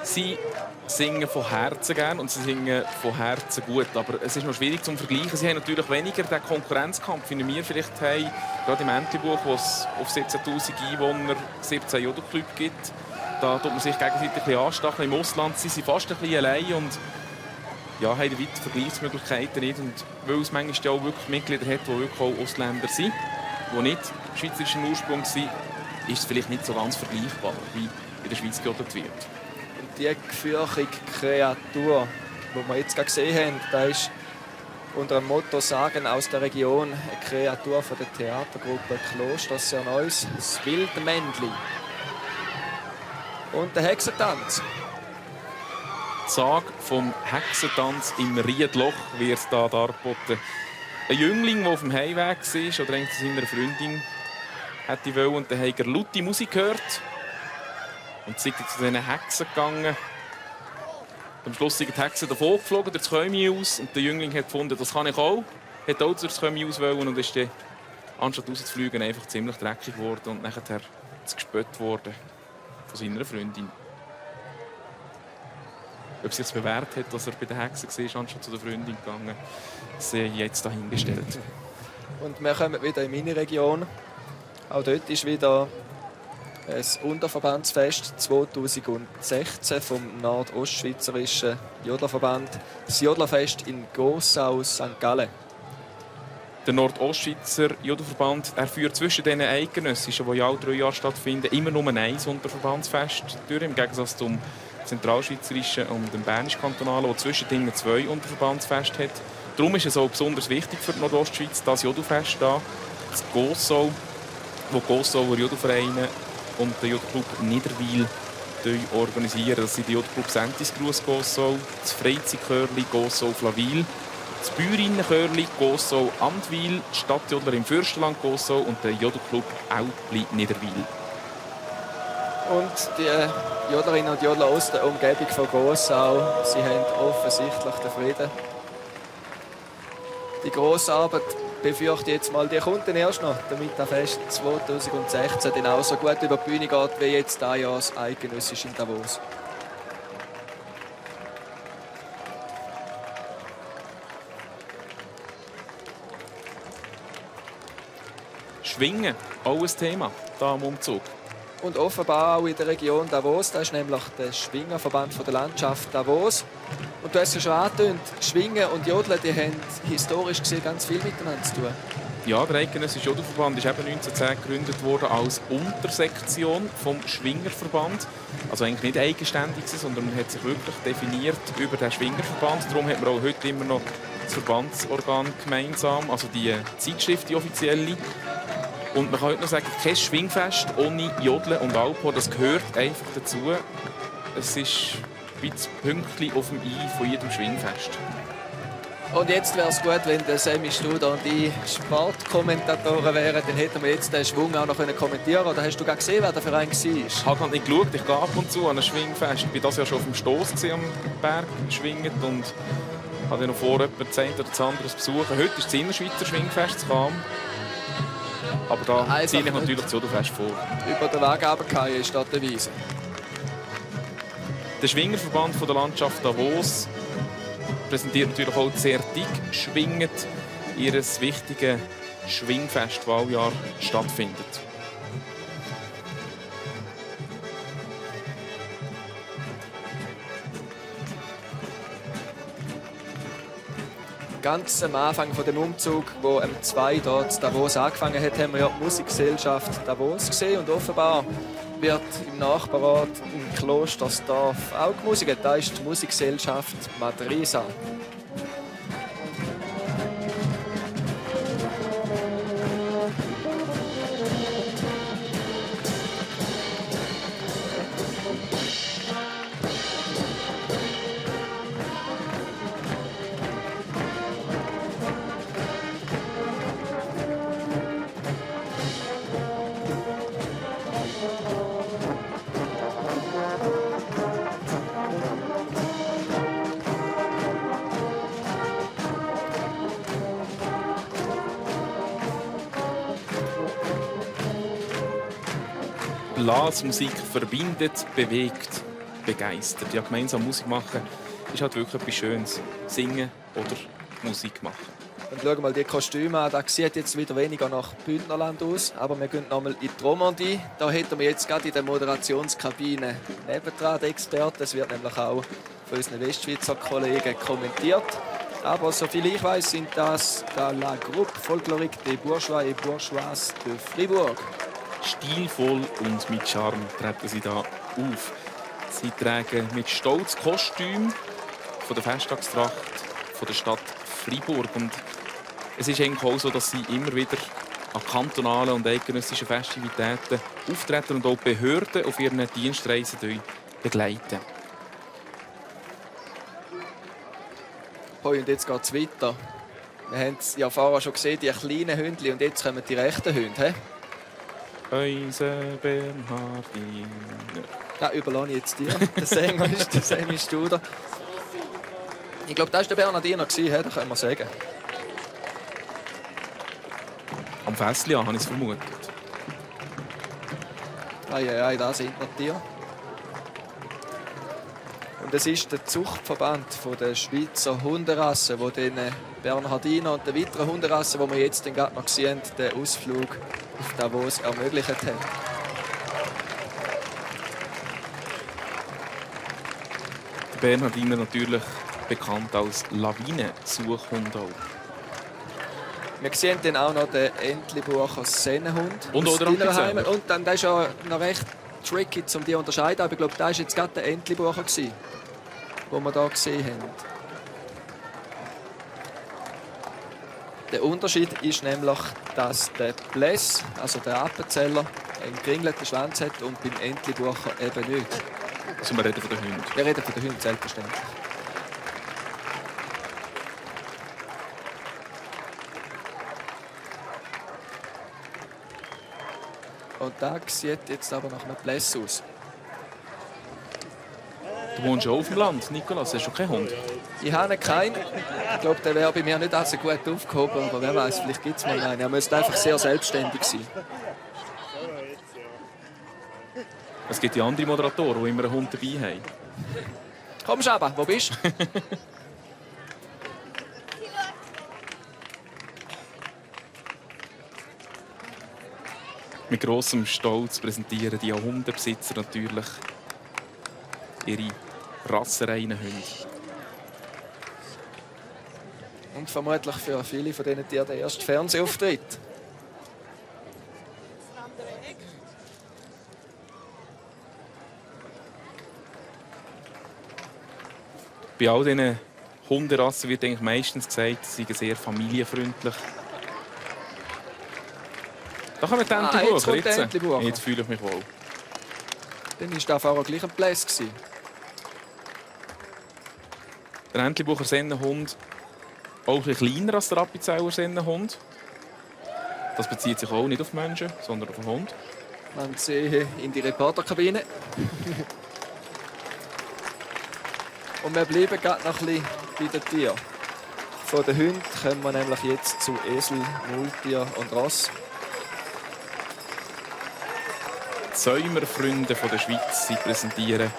Sie singen von Herzen gern und sie singen von Herzen gut. Aber es ist noch schwierig zu vergleichen. Sie haben natürlich weniger den Konkurrenzkampf, wie wir vielleicht haben. Gerade im Entlebuch, wo es auf 17'000 Einwohner 17 Jodelclubs gibt. Da tut man sich gegenseitig ein bisschen anstacheln. Im Ausland sind sie fast ein bisschen allein und ja, haben weite Vergleichsmöglichkeiten nicht. Und weil es manchmal auch wirklich Mitglieder hat, die wirklich auch Ausländer sind, die nicht schweizerischen Ursprung sind, ist es vielleicht nicht so ganz vergleichbar, wie in der Schweiz gejodelt wird. Und die gefürchtige Kreatur, die wir jetzt gerade gesehen haben, das ist unter dem Motto «Sagen aus der Region» eine Kreatur von der Theatergruppe Kloster Serneus, das wilde Männli. Und der Hexentanz. Die Sage vom Hexentanz im Riedloch wird hier dargeboten. Ein Jüngling, der auf dem Heimweg war oder eigentlich zu seiner Freundin hätte wollen, und dann hat er laute Musik gehört und sind zu diesen Hexen gegangen. Am Schluss sind die Hexen davon geflogen, durch das Chömi aus, und der Jüngling hat gefunden, das kann ich auch. Hat auch durch das Chömi aus wollen und ist dann, anstatt rauszufliegen, einfach ziemlich dreckig geworden und nachher gespött worden von seiner Freundin. Ob es sich bewährt hat, dass er bei den Hexen war, anstatt zu der Freundin gegangen, sei jetzt dahingestellt. Und wir kommen wieder in meine Region. Auch dort ist wieder ein Unterverbandsfest 2016 vom Nordostschweizerischen Jodlerverband. Das Jodlerfest in Gossau, St. Gallen. Der Nordostschweizer Jodlerverband führt zwischen den Eidgenössischen, die ja alle 3 Jahre stattfinden, immer nur ein Unterverbandsfest durch, im Gegensatz zum Zentralschweizerischen und dem Bernisch-Kantonalen, der zwischendrin 2 Unterverbandsfeste hat. Darum ist es auch besonders wichtig für die Nordostschweiz, das Jodelfest hier, das Gossau, wo die Gossauer Jodelvereine und der Jodelclub Niederwil organisieren. Das sind die Jodelclub Sentisgruß Gossau, das Freizeitchörli Gossau Flawil, das Bäuerinnenchörli Gossau Andwil, die Stadtjodler im Fürstenland Gossau und der Jodelclub Aupli Niederwil. Und die Jodlerinnen und Jodler aus der Umgebung von Gossau, sie haben offensichtlich den Frieden. Die grosse Arbeit, befürchte ich jetzt mal, die kommt dann erst noch, damit das Fest 2016 dann auch so gut über die Bühne geht, wie jetzt dieses Jahr das Eidgenössische in Davos. Schwingen, auch ein Thema hier am Umzug. und offenbar auch in der Region Davos. Das ist nämlich der Schwingerverband der Landschaft Davos. Und du hast ja schon angetönt, Schwingen und Jodeln, die haben historisch gesehen ganz viel miteinander zu tun. Ja, der Eidgenössische Jodelverband ist eben 1910 gegründet worden als Untersektion vom Schwingerverband. Also eigentlich nicht eigenständig, sondern man hat sich wirklich definiert über den Schwingerverband. Darum hat man auch heute immer noch das Verbandsorgan gemeinsam, also die Zeitschrift, die offizielle. Und man kann heute noch sagen, kein Schwingfest ohne Jodeln und Alphorn, das gehört einfach dazu. Es ist wie das Pünktchen auf dem I von jedem Schwingfest. Und jetzt wäre es gut, wenn der Sammy Studer und ich Sportkommentatoren wären. Dann hätten wir jetzt den Schwung auch noch kommentieren können. Oder hast du gar gesehen, wer der Verein war? Ich habe gerade nicht geschaut. Ich gehe ab und zu an ein Schwingfest. Ich war das ja schon auf dem Stoss am Berg schwingend und habe noch vor, etwa 10 oder das anderes besuchen. Heute ist das Innerschweizer Schwingfest zu Cham. Aber da ziehe ich natürlich das Jodelfest vor. Über den Weg runtergefallen ist dort der Wiese. Der Schwingerverband der Landschaft Davos präsentiert natürlich auch sehr dick schwingend ihr wichtiges Schwingfest, das alle Jahr stattfindet. Ganz am Anfang von dem Umzug, wo M2 dort in Davos angefangen hat, haben wir ja die Musikgesellschaft Davos gesehen. Und offenbar wird im Nachbarort im Klostersdorf auch gemusikt. Da ist die Musikgesellschaft Madrisa. Blasmusik verbindet, bewegt, begeistert. Ja, gemeinsam Musik machen ist halt wirklich etwas Schönes. Singen oder Musik machen. Und schauen mal die Kostüme an. Das sieht jetzt wieder weniger nach Bündnerland aus. Aber wir gehen nochmal in die Romandie. Da hätten wir jetzt gerade in der Moderationskabine nebendran den Experten. Das wird nämlich auch von unseren Westschweizer Kollegen kommentiert. Aber soviel ich weiß, sind das la Groupe Folklorique des Bourgeois et Bourgeoises de Fribourg. Stilvoll und mit Charme treten sie da auf. Sie tragen mit Stolz Kostüm von der Festtagstracht von der Stadt Fribourg. Und es ist eigentlich auch so, dass sie immer wieder an kantonalen und eidgenössischen Festivitäten auftreten und auch die Behörden auf ihren Dienstreisen begleiten. Und jetzt geht es weiter. Wir haben es ja vorher schon gesehen, die kleinen Hündchen, und jetzt kommen die rechten Hunde. Unser Bernhardiner. Ja, überlasse ich jetzt dir. Der Sänger ist der Sammy Studer. Ich glaube, das war der Bernhardiner, das können wir sagen. Am Fässli habe ich es vermutet. Ei, da sind noch Tiere. Und es ist der Zuchtverband der Schweizer Hunderassen, der den Bernhardiner und den weiteren Hunderassen, die wir jetzt gerade noch sehen, den Ausflug auf Davos ermöglicht hat. Der Bernhardiner natürlich bekannt als Lawinensuchhund. Wir sehen dann auch noch den Entlebucher Sennenhund. Und oder Dillerheimer. Und dann, das ist ja noch recht tricky, um die zu unterscheiden. Aber ich glaube, das war jetzt gerade der Entlebucher, den wir hier gesehen haben. Der Unterschied ist nämlich, dass der Bläss, also der Appenzeller, einen geringelten Schwanz hat und beim Entlebucher eben nicht. Also wir reden von den Hunden. Wir reden von den Hunden, selbstverständlich. Und das sieht jetzt aber nach einem Bläss aus. Du wohnst ja auf dem Land, Nikolaus. Hast du keinen Hund? Ich habe keinen. Ich glaube, der wäre bei mir nicht allzu gut aufgehoben. Aber wer weiß, vielleicht gibt es mal einen. Er müsste einfach sehr selbstständig sein. Es gibt ja andere Moderatoren, die immer einen Hund dabei haben. Komm, Schaba, wo bist du? Mit grossem Stolz präsentieren die Hundebesitzer natürlich ihre rassereinen Hunde. Und vermutlich für viele von diesen Tieren der erste Fernsehauftritt. Bei all diesen Hunderassen wird eigentlich meistens gesagt, sie seien sehr familienfreundlich. Da kommen die Entlebucher jetzt. Entlebucher. Jetzt fühle ich mich wohl. Dann war der Fahrer gleich ein Pläss. Der Entlebucher Sennenhund auch ein bisschen kleiner als der Appenzeller Sennenhund. Das bezieht sich auch nicht auf Menschen, sondern auf den Hund. Man sehe in die Reporterkabine. Und wir bleiben gerade noch ein bisschen bei den Tieren. Von den Hunden kommen wir nämlich jetzt zu Esel, Maultier und Ross. Die Säumerfreunde der Schweiz sie präsentieren.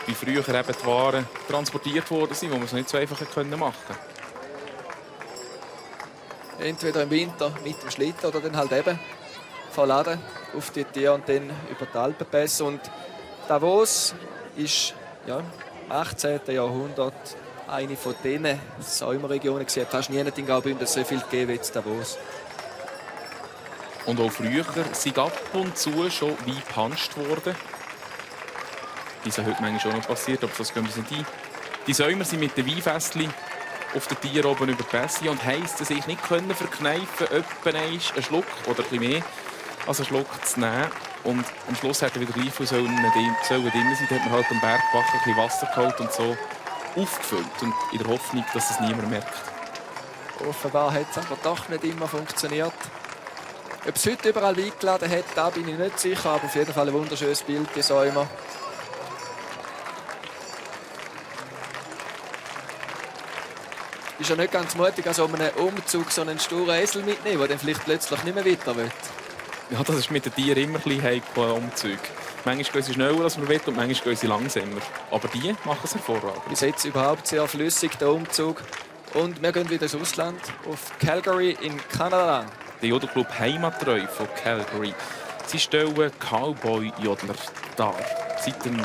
Wie früher eben die Waren transportiert worden sind, wo man es nicht so einfach machen konnte. Entweder im Winter mit dem Schlitten oder dann halt eben verladen auf die Tiere und dann über die Alpenpässe. Und Davos ist ja, im 18. Jahrhundert eine von diesen Säumerregionen. Es hat fast nie in Graubünden so viel gegeben wie in Davos. Und auch früher sind ab und zu schon Wein gepanscht worden. Das ist heute manchmal schon noch passiert, aber das gehen wir nicht ein. Die Säumer sind mit den Weinfässchen auf den Tieren oben über die Pässe und heisst, dass ich nicht verkneifen konnte, einen Schluck oder ein bisschen mehr als einen Schluck zu nehmen. Und am Schluss hat er wieder gleich viel sollen drin sein. Da hat man halt am Bergbach ein bisschen Wasser geholt und so aufgefüllt. Und in der Hoffnung, dass das niemand merkt. Offenbar hat es aber doch nicht immer funktioniert. Ob es heute überall Wein geladen hat, da bin ich nicht sicher. Aber auf jeden Fall ein wunderschönes Bild, die Säumer. Ist ja nicht ganz mutig, an so einem Umzug so einen sturen Esel mitnehmen, der dann vielleicht plötzlich nicht mehr weiter will. Ja, das ist mit den Tieren immer ein bisschen heikel, Umzug. Manchmal gehen sie schneller, als man will, und manchmal gehen sie langsamer. Aber die machen es hervorragend. Bis jetzt überhaupt sehr flüssig, der Umzug. Und wir gehen wieder ins Ausland, auf Calgary in Kanada. Der Jodelclub Heimattreu von Calgary. Sie stellen Cowboy-Jodler dar. Seit dem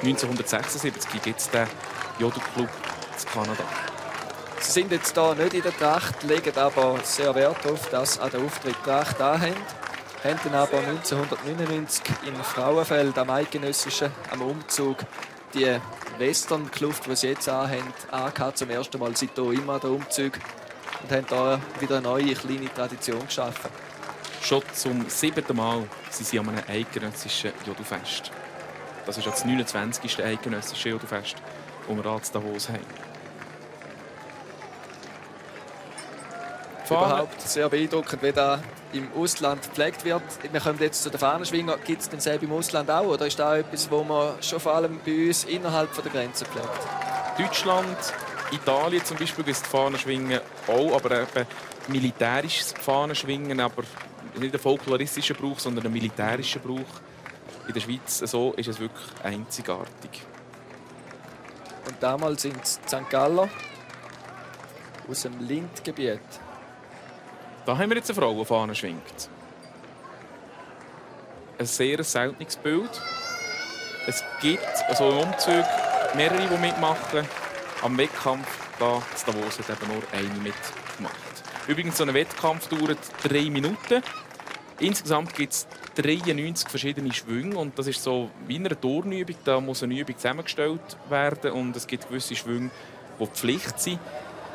1976 gibt es den Jodelclub in Kanada. Sie sind jetzt hier nicht in der Tracht, legen aber sehr Wert darauf, dass an der Auftritt Tracht haben. Haben dann aber 1999 in Frauenfeld am Eidgenössischen am Umzug die Western-Kluft, die sie jetzt anhaben, zum ersten Mal seit hier immer der Umzug. Und haben hier wieder eine neue kleine Tradition geschaffen. Schon zum 7. Mal sind sie an einem eidgenössischen Jodelfest. Das ist das 29. eidgenössische Jodelfest, das wir hier in Davos haben. Überhaupt sehr beeindruckend, wie das im Ausland gepflegt wird. Wir kommen jetzt zu den Fahnenschwingern. Gibt es denn selber im Ausland auch? Oder ist das etwas, was man schon vor allem bei uns innerhalb der Grenzen pflegt? Deutschland, Italien zum Beispiel gibt es die Fahnenschwingen auch, aber eben militärisches Fahnenschwingen, aber nicht ein folkloristischer Brauch, sondern ein militärischer Brauch. In der Schweiz so ist es wirklich einzigartig. Und damals sind es St. Galler aus dem Lindgebiet. Da haben wir jetzt eine Frau, die Fahnen schwingt. Ein sehr seltenes Bild. Es gibt also im Umzug mehrere, die mitmachen. Am Wettkampf da in Davos hat eben nur eine mitgemacht. Übrigens, so ein Wettkampf dauert 3 Minuten. Insgesamt gibt es 93 verschiedene Schwünge. Und das ist so wie eine Turnübung. Da muss eine Übung zusammengestellt werden. Und es gibt gewisse Schwünge, die Pflicht sind.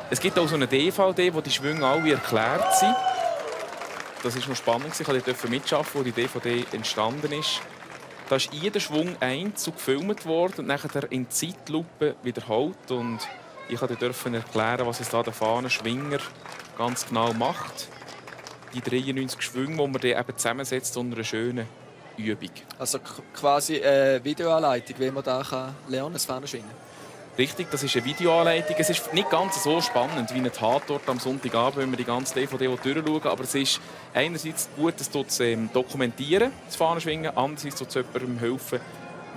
Es gibt auch so eine DVD, wo die Schwünge alle erklärt sind. Das war noch spannend. Ich durfte mitarbeiten, wo die DVD entstanden ist. Da ist jeder Schwung einzeln gefilmt worden und nachher in Zeitlupe wiederholt. Und ich durfte erklären, was es da der Fahnenschwinger ganz genau macht. Die 93 Schwünge, die man dann eben zusammensetzt unter einer schönen Übung. Also quasi eine Videoanleitung, wie man da lernen kann, das Fahnenschwingen. Richtig, das ist eine Videoanleitung. Es ist nicht ganz so spannend wie ein Tatort am Sonntagabend, wenn wir die ganze DVD durchschauen. Aber es ist einerseits gut, es dokumentieren, das Fahnenschwingen. Andererseits tut es jemandem helfen,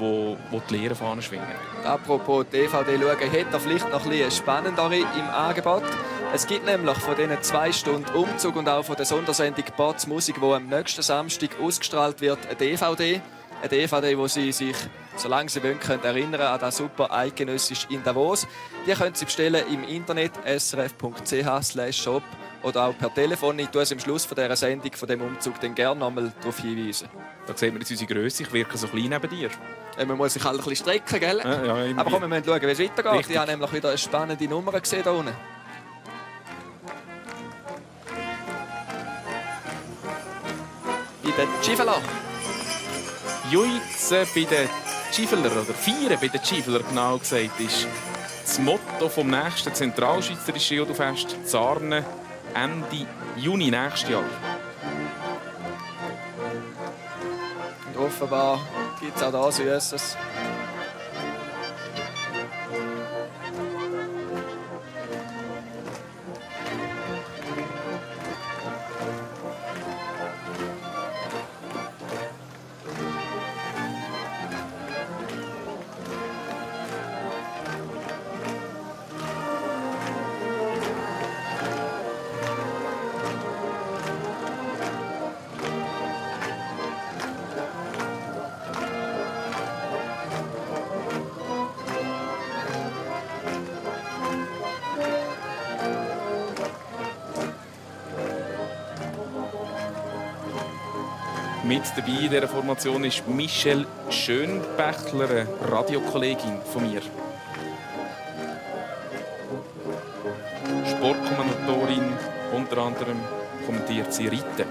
der die Lehre Fahnenschwingen. Apropos DVD schauen, hätte er vielleicht noch ein bisschen spannendere im Angebot. Es gibt nämlich von diesen 2 Stunden Umzug und auch von der Sondersendung «Batz Musik», die am nächsten Samstag ausgestrahlt wird, eine DVD. Eine DVD, wo Sie sich, solange Sie wollen, erinnern an das super eidgenössisch in Davos. Die können Sie bestellen im Internet srf.ch/shop oder auch per Telefon. Ich tue es am Schluss von dieser Sendung, von dem Umzug, dann gerne nochmal darauf hinweisen. Da sieht man jetzt unsere Grösse. Ich wirke so klein neben dir. Man muss sich halt ein bisschen strecken, gell? Ja, aber komm, wir müssen schauen, wie es weitergeht. Richtig. Ich habe nämlich wieder eine spannende Nummer gesehen hier unten. Bei den Schiffeler. Juizen bei den Schiefeler, oder Feiern bei den Schiefeler, genau gesagt, ist das Motto vom nächsten zentralschweizerischen Jodufest Zarne Ende Juni nächstes Jahr. Und offenbar gibt es auch da Süßes. Mit dabei in dieser Formation ist Michelle Schönbächler, eine Radiokollegin von mir. Sportkommentatorin, unter anderem kommentiert sie Reiten.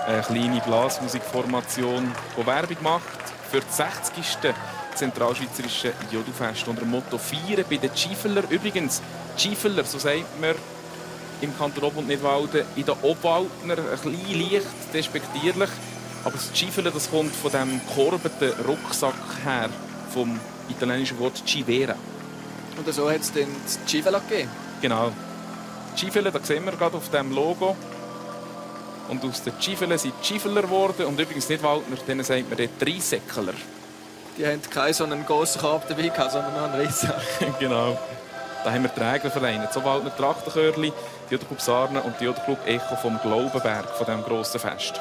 Eine kleine Blasmusikformation, die Werbung macht für das 60. zentralschweizerische Jodufest unter dem Motto «Feiern bei den Schiefeler». Übrigens, Schiefeler, so sagt man im Kanton Ob- und Nidwalden, in den Obwaldner ein bisschen leicht despektierlich. Aber das Schiefeler, das kommt von dem gekorbeten Rucksack her, vom italienischen Wort «Civera». Und so hat es dann das Schiffeler gegeben. Genau. Die Schiefeler, da sehen wir gerade auf dem Logo. Und aus den Schiefeler sind die Schiefeler geworden. Und übrigens nicht Waldner, denen sagt man den Dreisäckler. Die haben keinen so einen grossen Korb dabei gehabt, sondern nur einen Riessack. Genau. Da haben wir die Regler vereint. So Waldner Trachtenchörli, die Jodoclub Sarne und die Jodoclub Echo vom Glaubenberg, von diesem grossen Fest.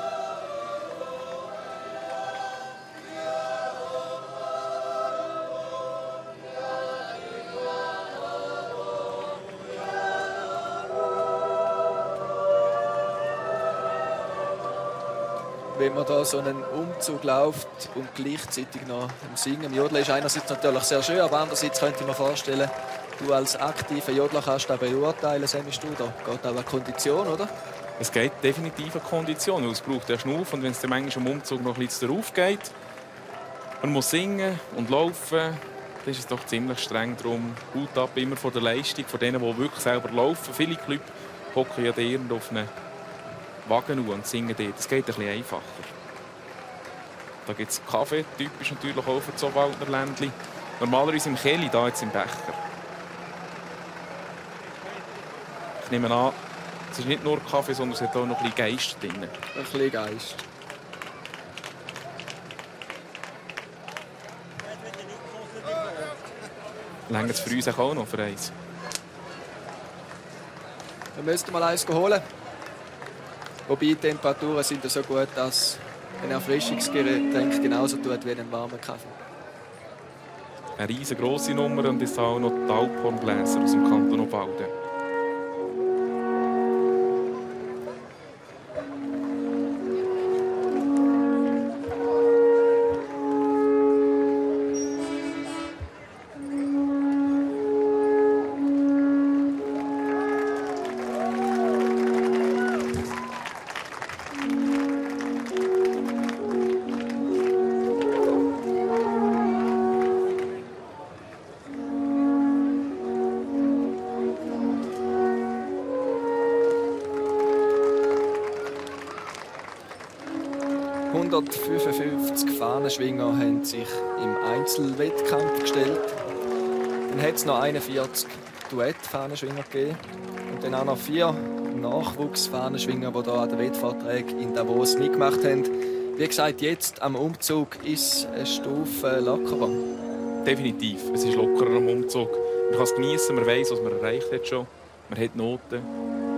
Wenn man da so einen Umzug läuft und gleichzeitig noch am Singen. Jodeln ist einerseits natürlich sehr schön, aber andererseits könnte ich mir vorstellen, du als aktiver Jodler kannst das beurteilen, semmst du da? Geht auch eine Kondition, oder? Es geht definitiv eine Kondition, weil es braucht ja Schnuff. Und wenn es dann manchmal im Umzug noch ein bisschen darauf geht, man muss singen und laufen, dann ist es doch ziemlich streng darum. Hut ab immer vor der Leistung, von denen, die wirklich selber laufen. Viele Clubs hocken ja irgendwo auf einen Wagen und singen dort. Das geht ein bisschen einfacher. Da gibt es Kaffee, typisch natürlich auch für das Obwaldner Ländli. Normalerweise im Kelly, da jetzt im Becher. Ich nehme an, es ist nicht nur Kaffee, sondern es hat auch noch ein bisschen Geist drin. Ein bisschen Geist. Länger es für uns auch noch für eins? Wir müssten mal eins holen. Wobei die Temperaturen sind so gut, dass ein Erfrischungsgetränk genauso tut wie ein warmer Kaffee. Eine riesengroße Nummer und ist auch noch die Alphornbläser aus dem Kanton Obwalden. 155 Fahnenschwinger haben sich im Einzelwettkampf gestellt. Dann hat es noch 41 Duett-Fahnenschwinger gegeben. Und dann auch noch 4 Nachwuchsfahnenschwinger, die hier an den Wettvorträgen in Davos mitgemacht haben. Wie gesagt, jetzt am Umzug ist es eine Stufe lockerer. Definitiv. Es ist lockerer am Umzug. Man kann es genießen, man weiss, was man erreicht hat schon. Man hat Noten.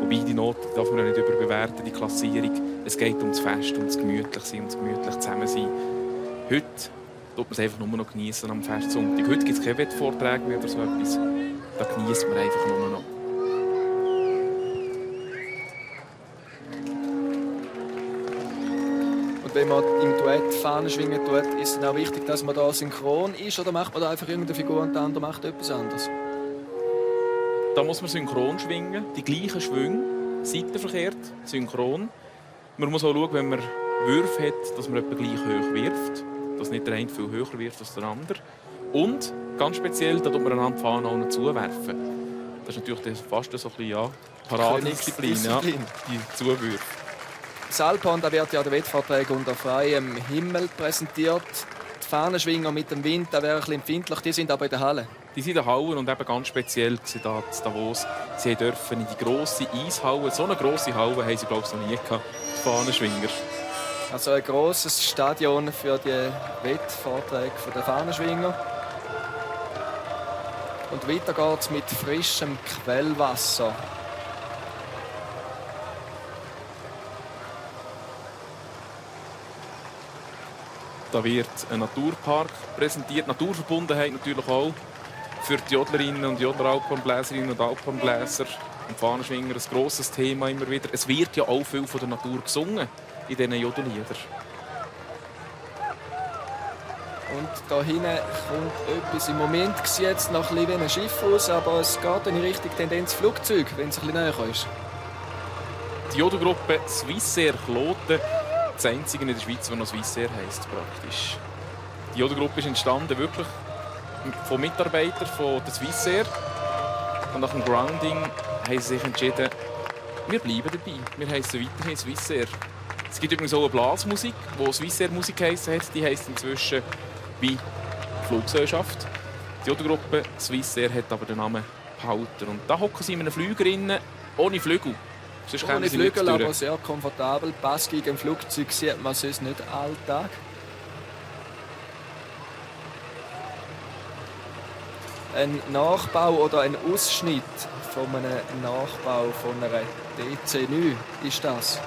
Wobei die Noten darf man nicht überbewerten, die Klassierung. Es geht um das Fest, um das Gemütlichsein, um das gemütlich Zusammensein. Heute tut man es einfach nur noch genießen am Festsonntag. Heute gibt es keine Wettvorträge mehr oder so etwas. Da genießt man einfach nur noch. Wenn man im Duett Fahnen schwingen tut, ist es dann auch wichtig, dass man da synchron ist, oder macht man da einfach irgendeine Figur und der andere macht etwas anderes? Da muss man synchron schwingen, die gleichen Schwünge, seitenverkehrt, synchron. Man muss auch schauen, wenn man Würfe hat, dass man etwa gleich hoch wirft, dass nicht der eine viel höher wirft als der andere. Und ganz speziell, da tut man einander die Fahnen auch noch zuwerfen. Das ist natürlich fast so ein bisschen Paradedisziplin, ja, die Zuwürfe. Das Alphorn wird ja der Wettvortrag unter freiem Himmel präsentiert. Die Fahnenschwinger mit dem Wind, da wäre ein bisschen empfindlich, die sind aber in der Halle. Die sind in der Halle und eben ganz speziell hier in Davos. Sie dürfen in die grosse Eishalle, so eine grosse Halle haben sie, glaube ich, noch nie gehabt, die Fahnenschwinger. Also ein grosses Stadion für die Wettvorträge der Fahnenschwinger. Und weiter geht es mit frischem Quellwasser. Da wird ein Naturpark präsentiert, Naturverbundenheit natürlich auch für die Jodlerinnen und Jodler, Alphornbläserinnen und Alphornbläser und Fahnenschwinger ein grosses Thema immer wieder. Es wird ja auch viel von der Natur gesungen in diesen Jodelliedern. Und da hinten kommt etwas. Im Moment sieht es noch ein bisschen wie ein Schiff aus, aber es geht in die richtige Tendenz Flugzeug, wenn es ein bisschen näher ist. Die Jodelgruppe Swissair Kloten, das einzige in der Schweiz, das noch Swissair heisst, praktisch. Die Jodelgruppe ist entstanden wirklich von Mitarbeitern von der Swissair. Und nach dem Grounding haben sie sich entschieden, wir bleiben dabei. Wir heissen weiterhin Swissair. Es gibt übrigens auch eine Blasmusik, die Swissair Musik geheissen hat. Die heisst inzwischen wie Fluggesellschaft. Die Jodelgruppe Swissair hat aber den Namen behalten. Und da hocken sie in einem Flüger ohne Flügel. Ohne Flügel, aber sehr komfortabel. Pass gegen ein Flugzeug sieht man sonst nicht alltag. Ein Nachbau oder ein Ausschnitt von einem Nachbau von einer DC-9 ist das,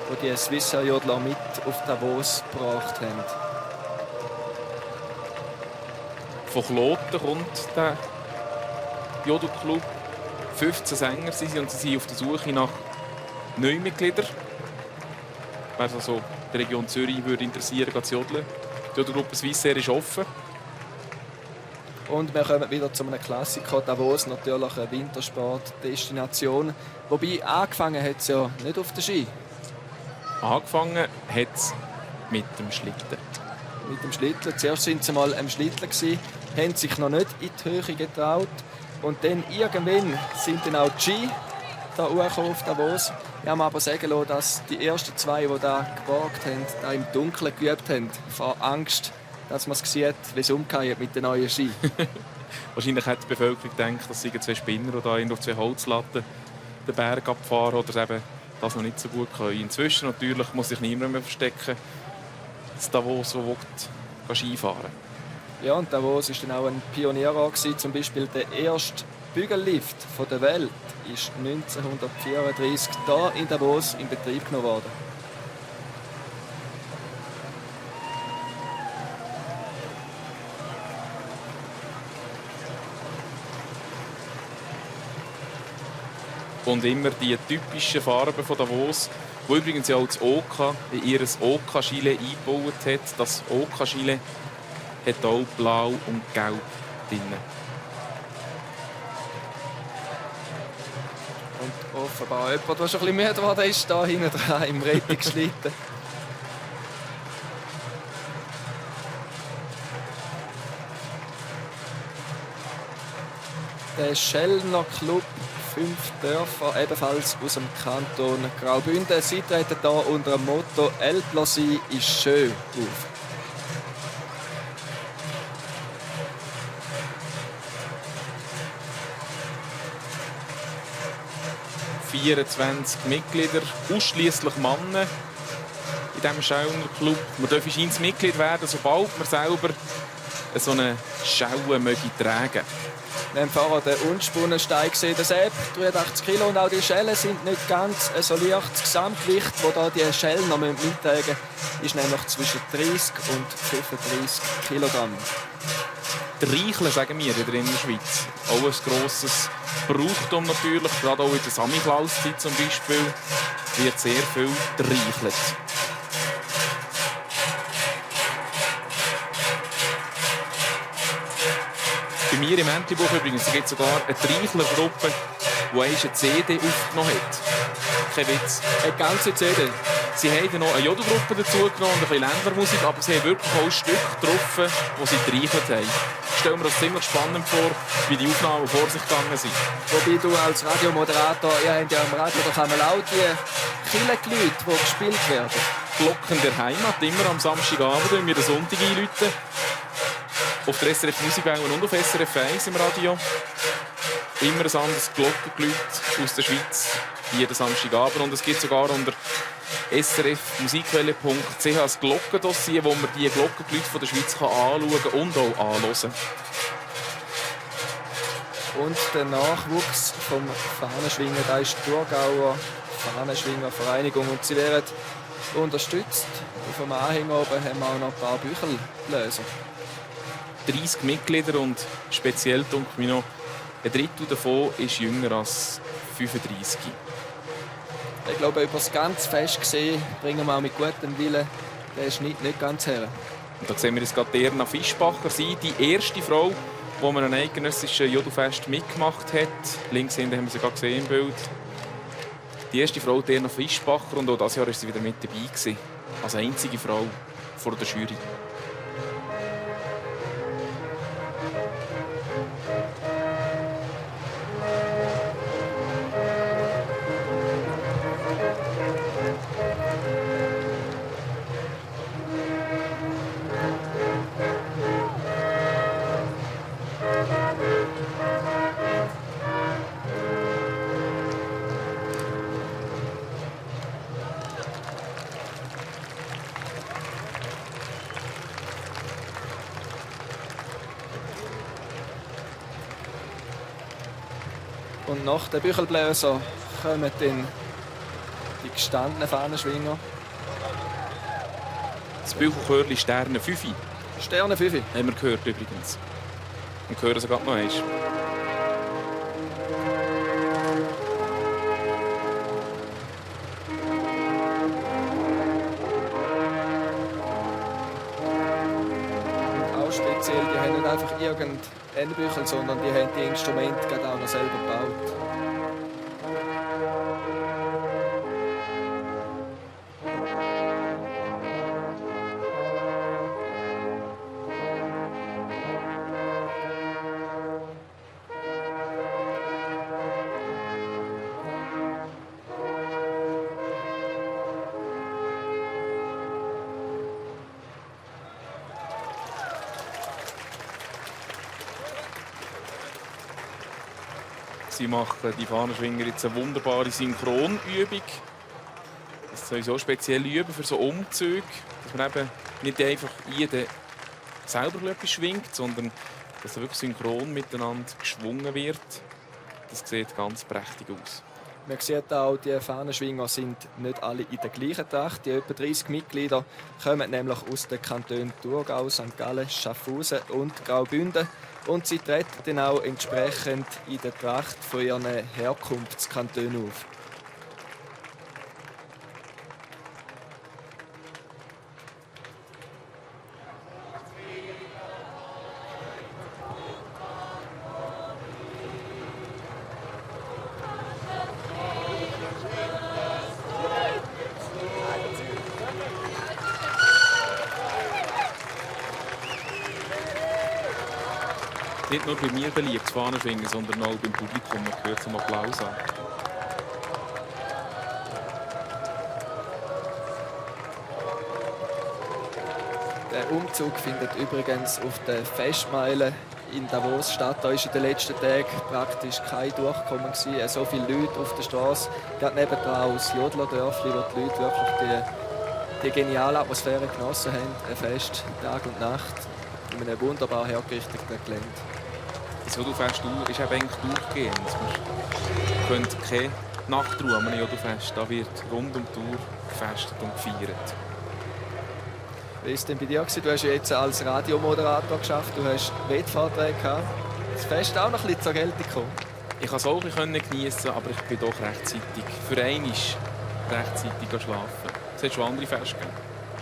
wo die Swissair Jodler mit auf Davos gebracht haben. Von Kloten kommt der Jodelclub. 15 Sänger sind sie und sie sind auf der Suche nach neuen Mitgliedern. Wer also die Region Zürich würde interessieren, geht zu jodeln. Die Jodelgruppe Swissair ist offen. Und wir kommen wieder zu einem Klassiker, Davos, natürlich eine Wintersportdestination. Wobei, angefangen hat es ja nicht auf der Ski. Angefangen hat es mit dem Schlitten. Mit dem Schlitten. Zuerst waren sie mal am Schlitten, haben sich noch nicht in die Höhe getraut. Und dann irgendwann sind dann auch die Ski da hochgekommen auf Davos. Wir haben aber sagen lassen, dass die ersten 2, die da gewagt haben, da im Dunkeln geübt haben, vor Angst, dass man es sieht, wie es umgeht mit den neuen Ski. Wahrscheinlich hat die Bevölkerung gedacht, dass sie 2 Spinner oder auf 2 Holzlatten den Berg abfahren oder eben das noch nicht so gut können. Inzwischen natürlich muss sich niemand mehr verstecken, dass Davos, der will, Skifahren. Ja, und Davos war dann auch ein Pionierort. Zum Beispiel der erste Bügellift der Welt ist 1934 hier in Davos in Betrieb genommen worden. Und immer die typischen Farben von Davos, wo übrigens ja auch das OK in ihr OK-Gilet eingebaut hat. Das OK-Gilet hat auch blau und gelb drin. Und offenbar jemand, der schon ein bisschen müde geworden ist, hier hinten dran im Rettungsschlitten. Der Schellner Club 5 Dörfer, ebenfalls aus dem Kanton Graubünden. Sie treten hier unter dem Motto «Elblosi ist schön» auf. Mitglieder, ausschließlich Männer in diesem Schauner Club. Man darf Mitglied werden, sobald man selber so eine Schaue tragen möge. Wir haben vorher den Unspunnenstein gesehen, der Sepp, 83 Kilo, und auch die Schellen sind nicht ganz so leicht. Das Gesamtgewicht, das hier die Schellen noch mittragen müssen, ist nämlich zwischen 30 und 35 Kilogramm. Reicheln, sagen wir in der Innerschweiz. Auch ein grosses Brauchtum natürlich, gerade auch in der Samichlaus-Zeit zum Beispiel, wird sehr viel gereichelt. Bei mir im Entlebuch übrigens gibt es sogar eine Reichler-Gruppe, die eine CD aufgenommen hat. Kein Witz. Eine ganze CD? Sie haben noch eine Jodelgruppe dazu genommen und ein bisschen Ländlermusik, aber sie haben wirklich auch ein Stück getroffen, wo sie gereichelt haben. Ich stelle mir das ziemlich spannend vor, wie die Aufnahmen vor sich gegangen sind. Wobei du als Radiomoderator, ihr habt ja am Radio, da kann man auch die Kirchengeläute, die gespielt werden. Glocken der Heimat, immer am Samstagabend, wenn wir den Sonntag einläuten. Auf der SRF Musikwelle und auf SRF 1 im Radio. Immer ein anderes Glockengeläut aus der Schweiz, jeden Samstagabend. Und es gibt sogar unter srfmusikwelle.ch ein Glockendossier, wo man die Glockengeläute von der Schweiz anschauen und auch anhören. Und der Nachwuchs vom Fahnenschwingen, da ist die Thurgauer Fahnenschwingervereinigung, und sie werden unterstützt. Auf dem Anhänger oben haben wir auch noch ein paar Büchelbläser. 30 Mitglieder und speziell denke ich noch, ein Drittel davon ist jünger als 35. Ich glaube, über das ganze Fest gesehen, bringen wir auch mit gutem Willen den Schnitt nicht ganz her. Und da sehen wir jetzt gerade Erna Fischbacher sein, die erste Frau, die an einem eidgenössischen Jodelfest mitgemacht hat. Links hinten haben wir sie gerade gesehen im Bild. Die erste Frau, Erna Fischbacher, und auch dieses Jahr war sie wieder mit dabei gewesen, als einzige Frau vor der Jury. Und nach den Büchelbläsern kommen dann die gestandenen Fahnenschwinger. Das Büchelchörli Sterne 5. Sterne 5. Haben wir gehört übrigens. Und hören sie gerade noch einmal. Und auch speziell, die haben nicht einfach irgendeinen Büchel, sondern die haben die Instrumente gerade auch noch selber gebaut. Sie machen die Fahnenschwinger jetzt eine wunderbare Synchronübung. Das sollen so speziell üben für so Umzüge, dass man eben nicht einfach jeder selber etwas schwingt, sondern dass er wirklich synchron miteinander geschwungen wird. Das sieht ganz prächtig aus. Man sieht auch, die Fahnenschwinger sind nicht alle in der gleichen Tracht. Die etwa 30 Mitglieder kommen nämlich aus den Kantonen Thurgau, St. Gallen, Schaffhausen und Graubünden. Und sie treten dann auch entsprechend in der Tracht von ihren Herkunftskantonen auf. Nicht nur bei mir beliebt, das Fahnenschwingen, sondern auch beim Publikum. Man hört zum Applaus an. Der Umzug findet übrigens auf der Festmeile in Davos statt. Da war in den letzten Tagen praktisch kein Durchkommen gewesen. So viele Leute auf der Straße. Gerade nebenan aus Jodlerdörfli, wo die Leute wirklich die geniale Atmosphäre genossen haben. Ein Fest Tag und Nacht in einem wunderbar hergerichteten Gelände. Das Jodlfest ist eben eigentlich durchgehend. Man könnte keine Nachtruhe an einem Jodlfest. Da wird rund um die Uhr gefestet und gefeiert. Wie war es denn bei dir? Du hast ja jetzt als Radiomoderator geschafft, du hast Wettvorträge gehabt. Das Fest auch noch ein bisschen zur Geltung gekommen. Ich konnte es auch ein bisschen geniessen, aber ich bin doch rechtzeitig. Für einen ist rechtzeitig schlafen. Es hat schon andere Feste gegeben.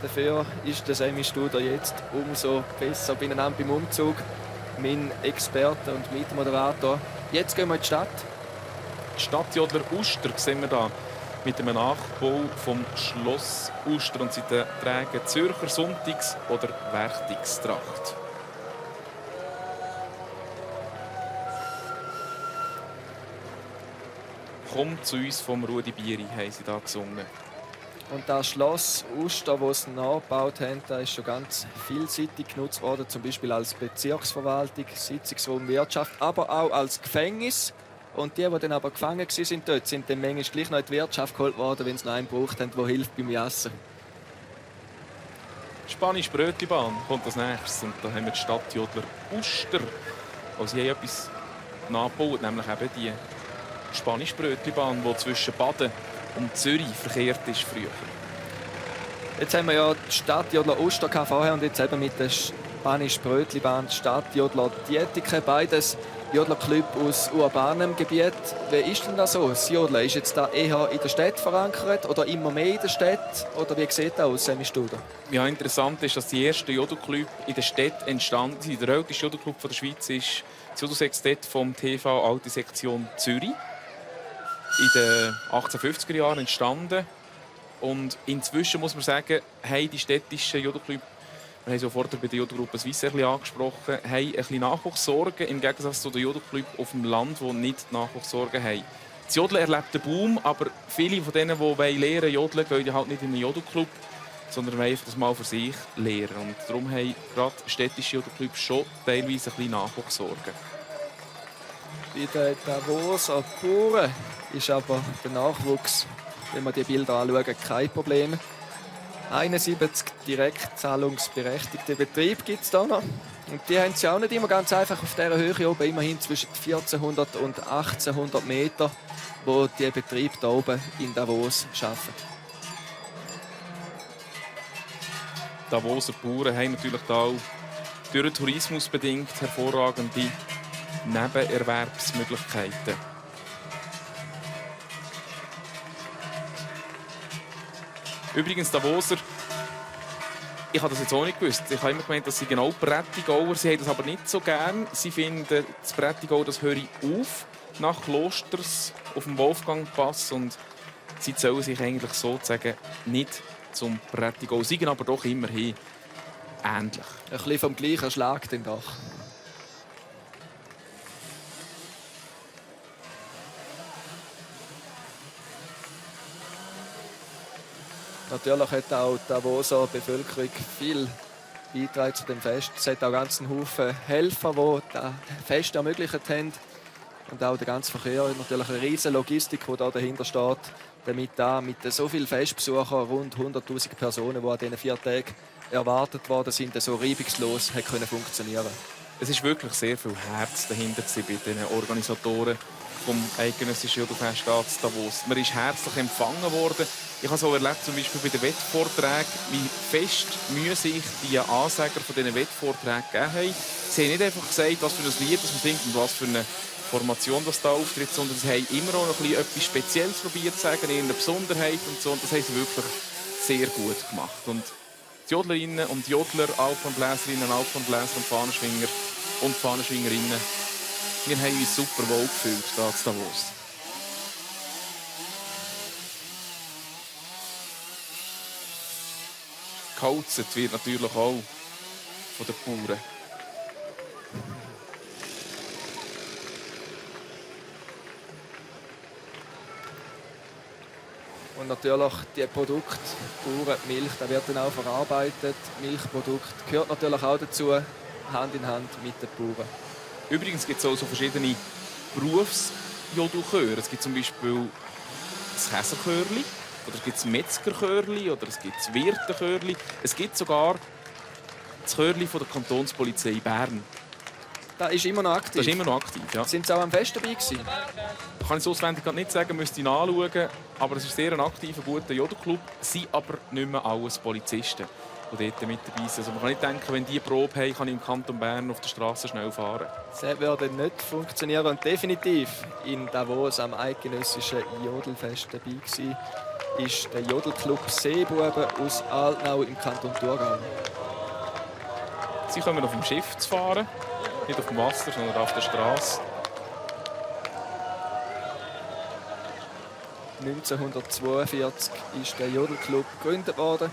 Dafür ist der Semi-Studer jetzt umso besser beieinander beim Umzug. Mein Experte und Mitmoderator. Jetzt gehen wir in die Stadt. Die Stadtjodler Uster sehen wir hier. Mit einem Nachbau vom Schloss Uster. Und sie tragen Zürcher Sonntags- oder Werchtagstracht. «Komm zu uns vom Rudi Bieri», haben sie hier gesungen. Und das Schloss Uster, das sie nachgebaut haben, das ist schon ganz vielseitig genutzt worden. Zum Beispiel als Bezirksverwaltung, Sitzungsraum, Wirtschaft, aber auch als Gefängnis. Und die dann aber gefangen waren dort, sind dann manchmal gleich noch in die Wirtschaft geholt worden, wenn sie noch einen gebraucht haben, der hilft beim Jassen. Spanische Brötlibahn kommt als nächstes. Und da haben wir die Stadtjodler Uster. Also sie haben etwas nachgebaut, nämlich eben die Spanische Brötlibahn, die zwischen Baden und Zürich verkehrt ist früher. Jetzt haben wir ja die Stadtjodler Uster vorher und jetzt eben mit der Spanische Brötlibahn die Stadtjodler Dietike, beides Jodlerclub aus urbanem Gebiet. Wie ist denn das so? Das Jodeln, ist jetzt da eher in der Stadt verankert oder immer mehr in der Stadt? Oder wie sieht das aus, Semi-Studer? Ja, interessant ist, dass die ersten Jodelclub in der Stadt entstanden sind. Der älteste Jodelclub der Schweiz ist das Jodelsextett vom TV Alte Sektion Zürich. In den 1850er Jahren entstanden. Und inzwischen muss man sagen, haben die städtischen Jodelclub, wir haben es ja vorher bei der Jodelgruppe Suisse ein bisschen angesprochen, haben ein bisschen Nachwuchssorgen im Gegensatz zu den Jodelclub auf dem Land, die nicht Nachwuchssorgen haben. Das Jodeln erlebt einen Boom, aber viele von denen, die lernen jodeln, gehen halt nicht in einen Jodelclub, sondern wollen das mal für sich lernen. Und darum haben gerade städtische Jodelclubs schon teilweise ein bisschen Nachwuchssorgen. Bei den Davoser Bauern ist aber der Nachwuchs, wenn wir die Bilder anschauen, kein Problem. 71 direkt zahlungsberechtigte Betriebe gibt es da noch. Und die haben es ja auch nicht immer ganz einfach auf dieser Höhe oben, immerhin zwischen 1400 und 1800 Meter, wo die Betriebe hier oben in Davos arbeiten. Die Davoser Bauern haben natürlich auch durch den Tourismus bedingt hervorragende Nebenerwerbsmöglichkeiten. Übrigens, Davoser, ich habe das jetzt auch nicht gewusst. Ich habe immer gemeint, dass sie genau Prättigauer, sie haben das aber nicht so gern. Sie finden, das Prättigau, das höre auf nach Klosters auf dem Wolfgangpass und sie zählen sich eigentlich sozusagen nicht zum Prättigau, sie sind aber doch immerhin ähnlich. Ein bisschen vom gleichen Schlag denn doch. Natürlich hat auch die Davoser Bevölkerung viel beitragen zu dem Fest. Es hat auch ganz einen Haufen Helfer, die das Fest ermöglicht haben. Und auch der ganze Verkehr, natürlich eine riesige Logistik, die da dahinter steht, damit da mit so vielen Festbesuchern, rund 100'000 Personen, die an diesen 4 Tagen erwartet worden sind, so reibungslos können funktionieren. Es ist wirklich sehr viel Herz dahinter bei den Organisatoren vom eidgenössischen Jodelfest in Davos. Man ist herzlich empfangen worden. Ich habe es auch erlebt, zum Beispiel bei den Wettvorträgen, wie fest Mühe sich die Ansager von diesen Wettvorträgen gegeben haben. Sie haben nicht einfach gesagt, was für ein Lied das man singt und was für eine Formation das da auftritt, sondern sie haben immer auch noch etwas Spezielles probiert zu sagen, irgendeine Besonderheit und so. Und das haben sie wirklich sehr gut gemacht. Und die Jodlerinnen und Jodler, Alpenbläserinnen, Alpenbläser und Fahnenschwinger und Fahnenschwingerinnen, wir haben uns super wohl gefühlt hier in Davos. Geholzt wird natürlich auch von den Bauern. Und natürlich die Produkte, Bauern, die Milch, da wird dann auch verarbeitet. Milchprodukt gehört natürlich auch dazu, Hand in Hand mit den Bauern. Übrigens gibt es auch so verschiedene Berufsjodelchöre. Es gibt zum Beispiel das Käserchörli, oder es gibt das Metzgerchörli, oder es gibt das Wirtenchörli. Es gibt sogar das Chörli von der Kantonspolizei Bern. Das ist immer noch aktiv? Das ist immer noch aktiv, ja. Sind Sie auch am Fest dabei gewesen? Kann ich so auswendig nicht sagen, müsste ich nachschauen. Aber es ist sehr ein aktiver, guter Jodelclub. Sie sind aber nicht mehr alles Polizisten, die dort mit dabei sind. Also man kann nicht denken, wenn die Probe haben, kann ich im Kanton Bern auf der Straße schnell fahren. Das würde nicht funktionieren. Und definitiv in Davos am eidgenössischen Jodelfest dabei gewesen, ist der Jodelclub Seebuben aus Altnau im Kanton Thurgau. Sie kommen auf dem Schiff zu fahren, nicht auf dem Wasser, sondern auf der Straße. 1942 ist der Jodelclub gegründet worden.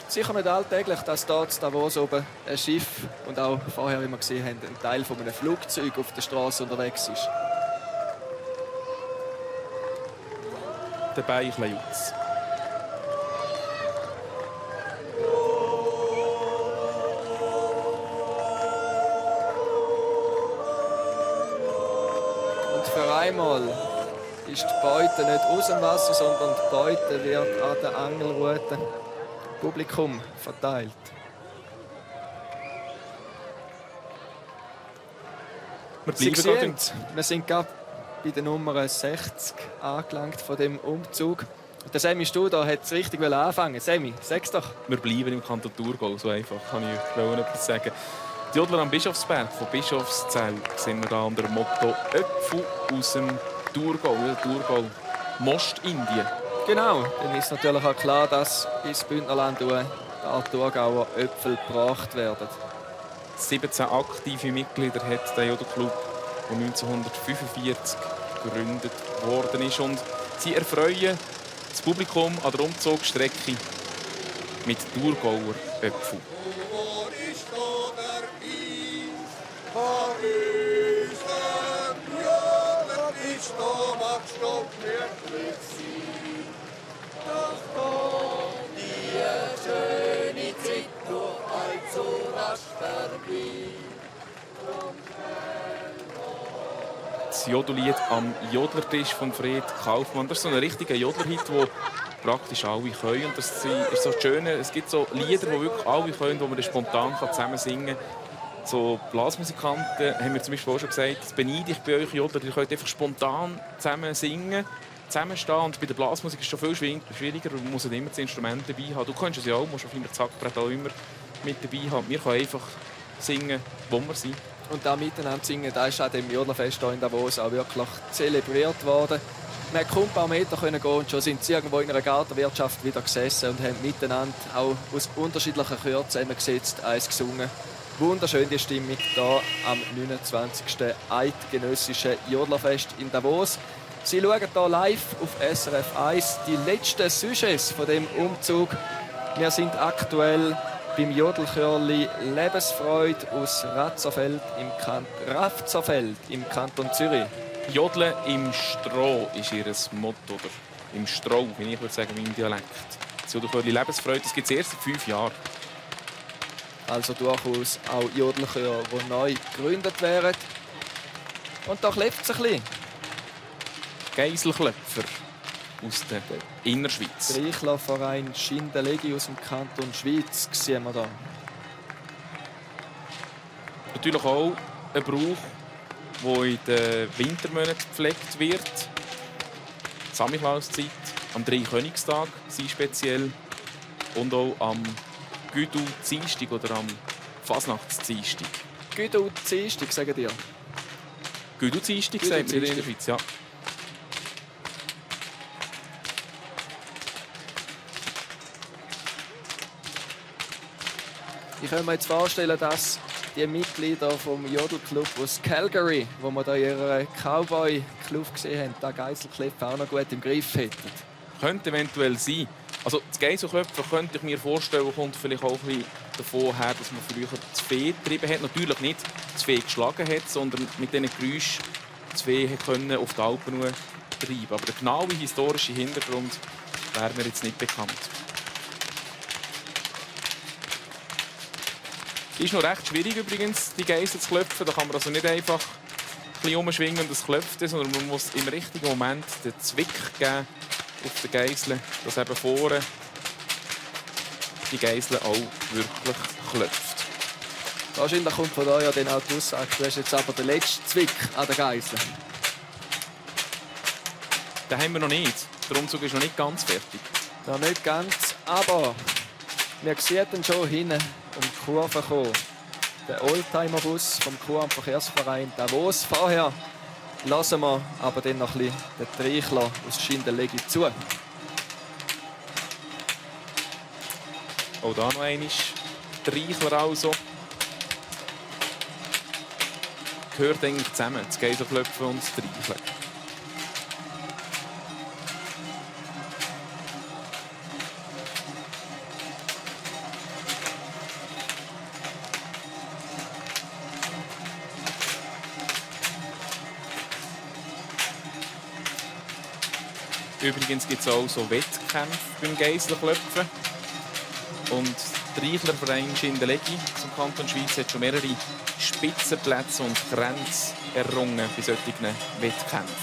Sicher nicht alltäglich, dass dort in Davos oben ein Schiff und auch vorher, wie wir gesehen haben, ein Teil von einem Flugzeug auf der Straße unterwegs ist. Dabei ein bisschen Jutz. Und für einmal ist die Beute nicht aus dem Wasser, sondern die Beute wird an der Angelrute Publikum verteilt. Sie sehen, wir sind gerade bei der Nummer 60 angelangt von dem Umzug. Und der Sammy Studer hat es richtig anfangen. Sammy, sag's doch. Wir bleiben im Kanton Thurgau, so einfach kann ich etwas sagen. Die Jodler am Bischofsberg von Bischofszell sind wir da unter dem Motto «Äpfel aus dem Thurgau», Thurgau, Mostindien. Genau, dann ist natürlich auch klar, dass ins Bündnerland der Thurgauer Äpfel gebracht werden. 17 aktive Mitglieder hat der Jodelclub, der 1945 gegründet worden ist. Und sie erfreuen das Publikum an der Umzugsstrecke mit Thurgauer Äpfeln. Das Jodellied am Jodlertisch von Fred Kaufmann. Das ist so ein richtiger Jodlerhit, den praktisch alle können. Und das ist so schön. Es gibt so Lieder, die wirklich alle können, die man spontan zusammen singen kann. So Blasmusikanten haben mir zum Beispiel auch schon gesagt, das beneide ich bei euch Jodler, ihr könnt einfach spontan zusammen singen, zusammenstehen. Und bei der Blasmusik ist es schon viel schwieriger, man muss immer das Instrument dabei haben. Du kannst es ja auch, musst auf deinem Zackbrett auch immer mit dabei haben. Wir können einfach singen, wo wir sind. Und da miteinander singen, das ist an dem Jodlerfest hier in Davos auch wirklich zelebriert worden. Man konnte ein paar Meter gehen und schon sind sie irgendwo in einer Gartenwirtschaft wieder gesessen und haben miteinander auch aus unterschiedlichen Chören zusammengesetzt, eins gesungen. Wunderschöne Stimmung hier am 29. eidgenössischen Jodlerfest in Davos. Sie schauen hier live auf SRF 1 die letzten Sujets von dem Umzug. Wir sind aktuell beim Jodelchörli Lebensfreude aus Ratzerfeld im Kanton Zürich. Jodeln im Stroh ist ihr Motto. Oder im Stroh, wie ich würde sagen, in meinem Dialekt. Das Jodelchörli Lebensfreude, das gibt es erst seit 5 Jahren. Also durchaus auch Jodelchöre, die neu gegründet werden. Und da klebt es ein bisschen. Geiselklöpfer aus der Innerschweiz. Der Eichlerverein Schindelegi aus dem Kanton Schweiz sehen wir da. Natürlich auch ein Brauch, der in den Wintermonaten gepflegt wird. Die Samichlauszeit, am Dreikönigstag sind speziell und auch am Güdu-Dienstag oder am Fasnachtsdienstag. Güdu-Dienstag, sagen dir? Güdu-Dienstag sagt man in der Schweiz, ja. Ich kann mir jetzt vorstellen, dass die Mitglieder vom Jodelclub aus Calgary, wo wir da ihren Cowboy-Club gesehen haben, den Geiselklöpfer auch noch gut im Griff hätten. Könnte eventuell sein. Also das Geiselklöpfer könnte ich mir vorstellen, kommt vielleicht auch ein bisschen davon her, dass man früher das Vieh getrieben hat. Natürlich nicht das Vieh geschlagen hat, sondern mit diesen Geräuschen das Vieh können auf die Alpen treiben. Aber der genaue historische Hintergrund wäre mir jetzt nicht bekannt. Ist noch recht schwierig übrigens, die Geissel zu klopfen. Da kann man also nicht einfach ein bisschen umschwingen und es klopft, sondern man muss im richtigen Moment den Zwick geben auf den Geissel, dass eben vorne die Geissel auch wirklich klopft. Wahrscheinlich kommt von da ja dann auch die Aussage, du hast jetzt aber den letzten Zwick an der Geissel. Den haben wir noch nicht. Der Umzug ist noch nicht ganz fertig. Noch nicht ganz, aber wir sehen ihn schon hinten um die Kurve kommen. Der Oldtimer-Bus vom Kurvenverkehrsverein Davos. Vorher lassen wir aber dann noch ein bisschen den Treichler aus Schindelegi zu. Auch da noch einmal Treichler also. Gehört eigentlich zusammen, das Geiselklopfen und das Treicheln. Übrigens gibt es auch so Wettkämpfe beim Geiselklopfen. Und der Reichlerverein Schindelegi zum Kanton Schweiz hat schon mehrere Spitzenplätze und Grenzen errungen bei solchen Wettkämpfen.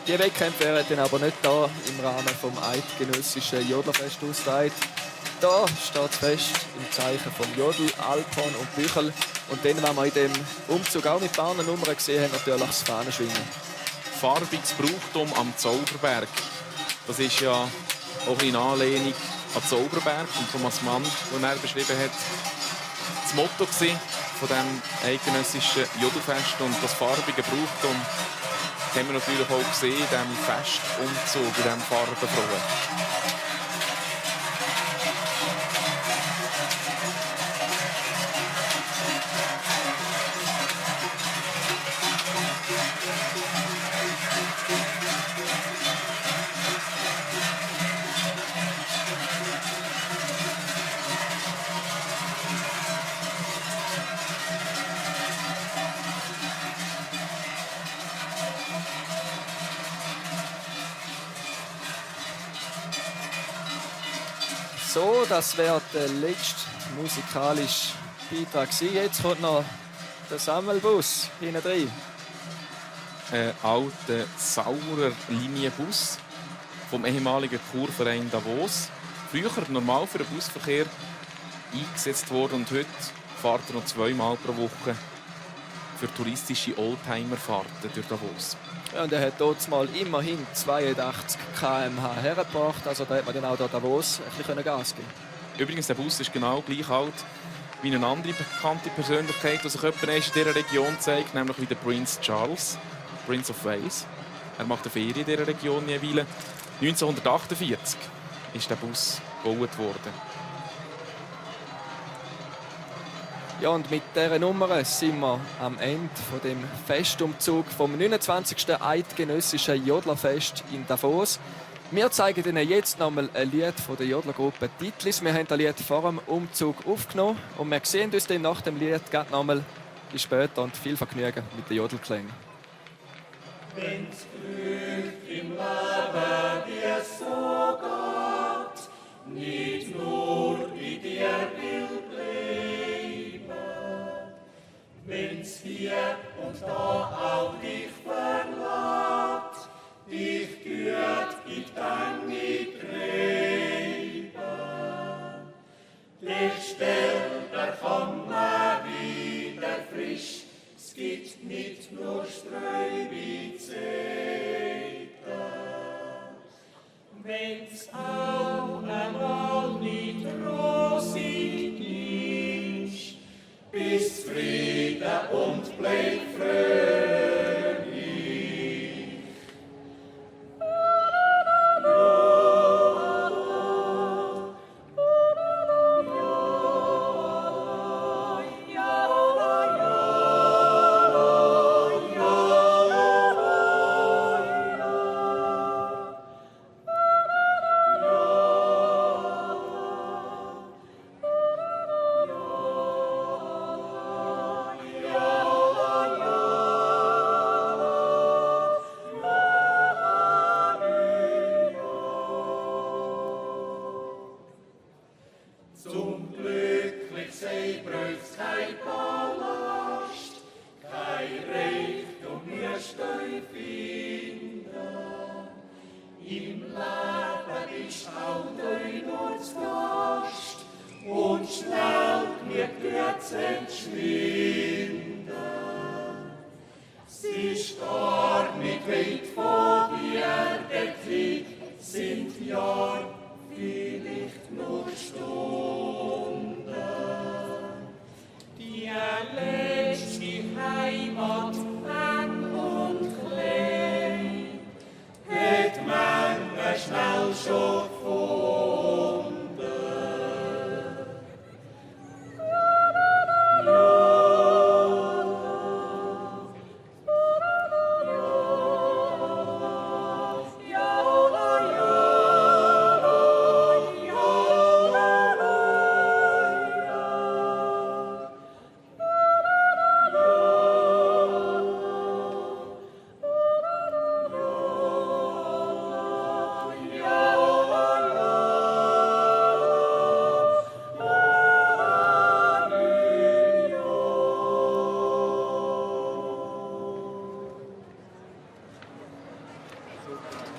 Die Wettkämpfe werden dann aber nicht da im Rahmen des eidgenössischen Jodlerfest ausgetragen. Da steht es fest im Zeichen von Jodel, Alphorn und Büchel. Und dann, wenn wir in dem Umzug auch mit Bahnnnummern gesehen haben, natürlich das Fahnenschwingen. Farbiges Brauchtum am Zauberberg. Das ist ja auch in Anlehnung an Zauberberg und Thomas Mann, den er beschrieben hat, das Motto von dem eidgenössischen Jodelfest. Und das farbige Brauchtum haben wir natürlich auch gesehen in diesem Festumzug, in diesem Farbenfrohen. So, das wäre der letzte musikalische Beitrag gewesen. Jetzt kommt noch der Sammelbus hinten drin. Ein alter, saurer Linienbus vom ehemaligen Kurverein Davos. Früher normal für den Busverkehr eingesetzt worden und heute fährt er noch 2-mal pro Woche für touristische Oldtimer-Fahrten durch Davos. Ja, und er hat dort mal immerhin 82 km/h hergebracht. Also da hat man dann auch da Davos ein bisschen Gas geben. Übrigens, der Bus ist genau gleich alt wie eine andere bekannte Persönlichkeit, die sich jemand in dieser Region zeigt, nämlich wie der Prince Charles, Prince of Wales. Er macht eine Ferie in dieser Region jeweils. 1948 ist der Bus gebaut worden. Ja, und mit dieser Nummer sind wir am Ende von dem Festumzug vom 29. Eidgenössischen Jodlerfest in Davos. Wir zeigen Ihnen jetzt nochmal ein Lied von der Jodlergruppe Titlis. Wir haben das Lied vor dem Umzug aufgenommen und wir sehen uns dann nach dem Lied nochmal bis später und viel Vergnügen mit den Jodelklängen. Wenn's Glück im Leben dir so geht, nicht nur wie dir will bleiben. Wenn's hier und da auch dich verlässt, dich gut in deine Gräben. Dich stellt der Komme wieder frisch, es gibt nicht nur Streu wie Zeiten. Wenn's auch einmal nicht rosig ist, bis Friede und bleib fröhlich. finden. Im Leben ist auch euch nur zu Gast und schnell wird Güte entschwinden. Sie ist gar nicht weit von dir, der Krieg sind Jahre, vielleicht nur Stunden. Die letzte Heimat, eng und klein, hat man schnell schon gefunden.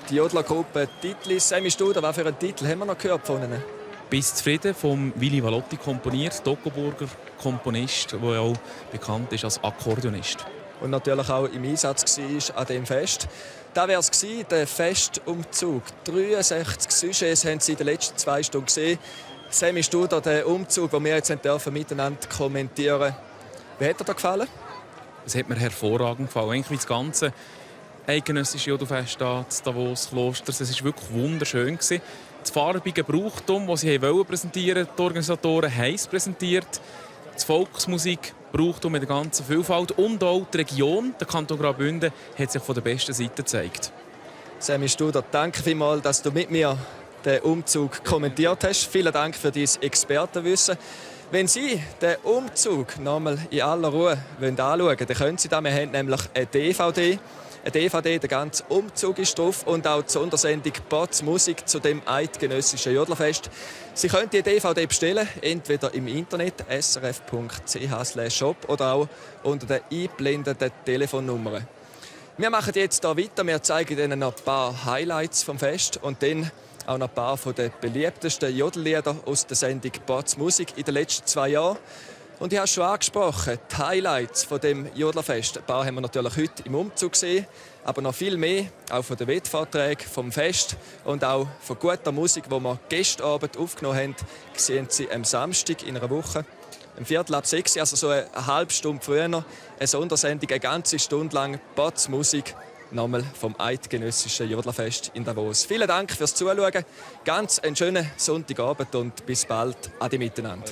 Die Jodlergruppe Titlis. Sammy Studer, was für einen Titel haben wir noch gehört von ihnen? «Bis zufrieden» vom Willy Valotti komponiert, Toggenburger Komponist, der auch bekannt ist als Akkordeonist. Und natürlich auch im Einsatz war an diesem Fest. Das war es, der Festumzug. 63 Sujets haben Sie in den letzten 2 Stunden gesehen. Sammy Studer, der Umzug, den wir jetzt miteinander kommentieren dürfen. Wie hat dir gefallen? Es hat mir hervorragend gefallen. Eigentlich das ganze eidgenössische Jodlfest in Davos Klosters. Es war wirklich wunderschön. Das farbige Brauchtum, das sie präsentieren wollten, die Organisatoren haben es präsentiert. Das Volksmusik, Brauchtum mit der ganzen Vielfalt und auch die Region, der Kanton Graubünden, hat sich von der besten Seite gezeigt. Sammy Studer, danke vielmals, dass du mit mir den Umzug kommentiert hast. Vielen Dank für dein Expertenwissen. Wenn Sie den Umzug nochmal in aller Ruhe anschauen wollen, dann können Sie das. Wir haben nämlich eine DVD. Eine DVD, der ganze Umzug ist drauf und auch die Sondersendung «Bots Musik» zu dem eidgenössischen Jodlerfest. Sie können die DVD bestellen, entweder im Internet srf.ch/shop oder auch unter den eingeblendeten Telefonnummern. Wir machen jetzt hier weiter. Wir zeigen Ihnen noch ein paar Highlights vom Fest und dann auch noch ein paar der beliebtesten Jodellieder aus der Sendung «Bots Musik» in den letzten 2 Jahren. Und ich habe schon angesprochen, die Highlights von dem Jodlerfest. Ein paar haben wir natürlich heute im Umzug gesehen, aber noch viel mehr, auch von den Wettvorträgen vom Fest und auch von guter Musik, die wir gestern Abend aufgenommen haben, sehen Sie am Samstag in einer Woche. Um 5:45, also so eine halbe Stunde früher, eine Sondersendung, eine ganze Stunde lang Bots Musik, nochmal vom eidgenössischen Jodlerfest in Davos. Vielen Dank fürs Zuschauen, ganz einen schönen Sonntagabend und bis bald. Ade miteinander.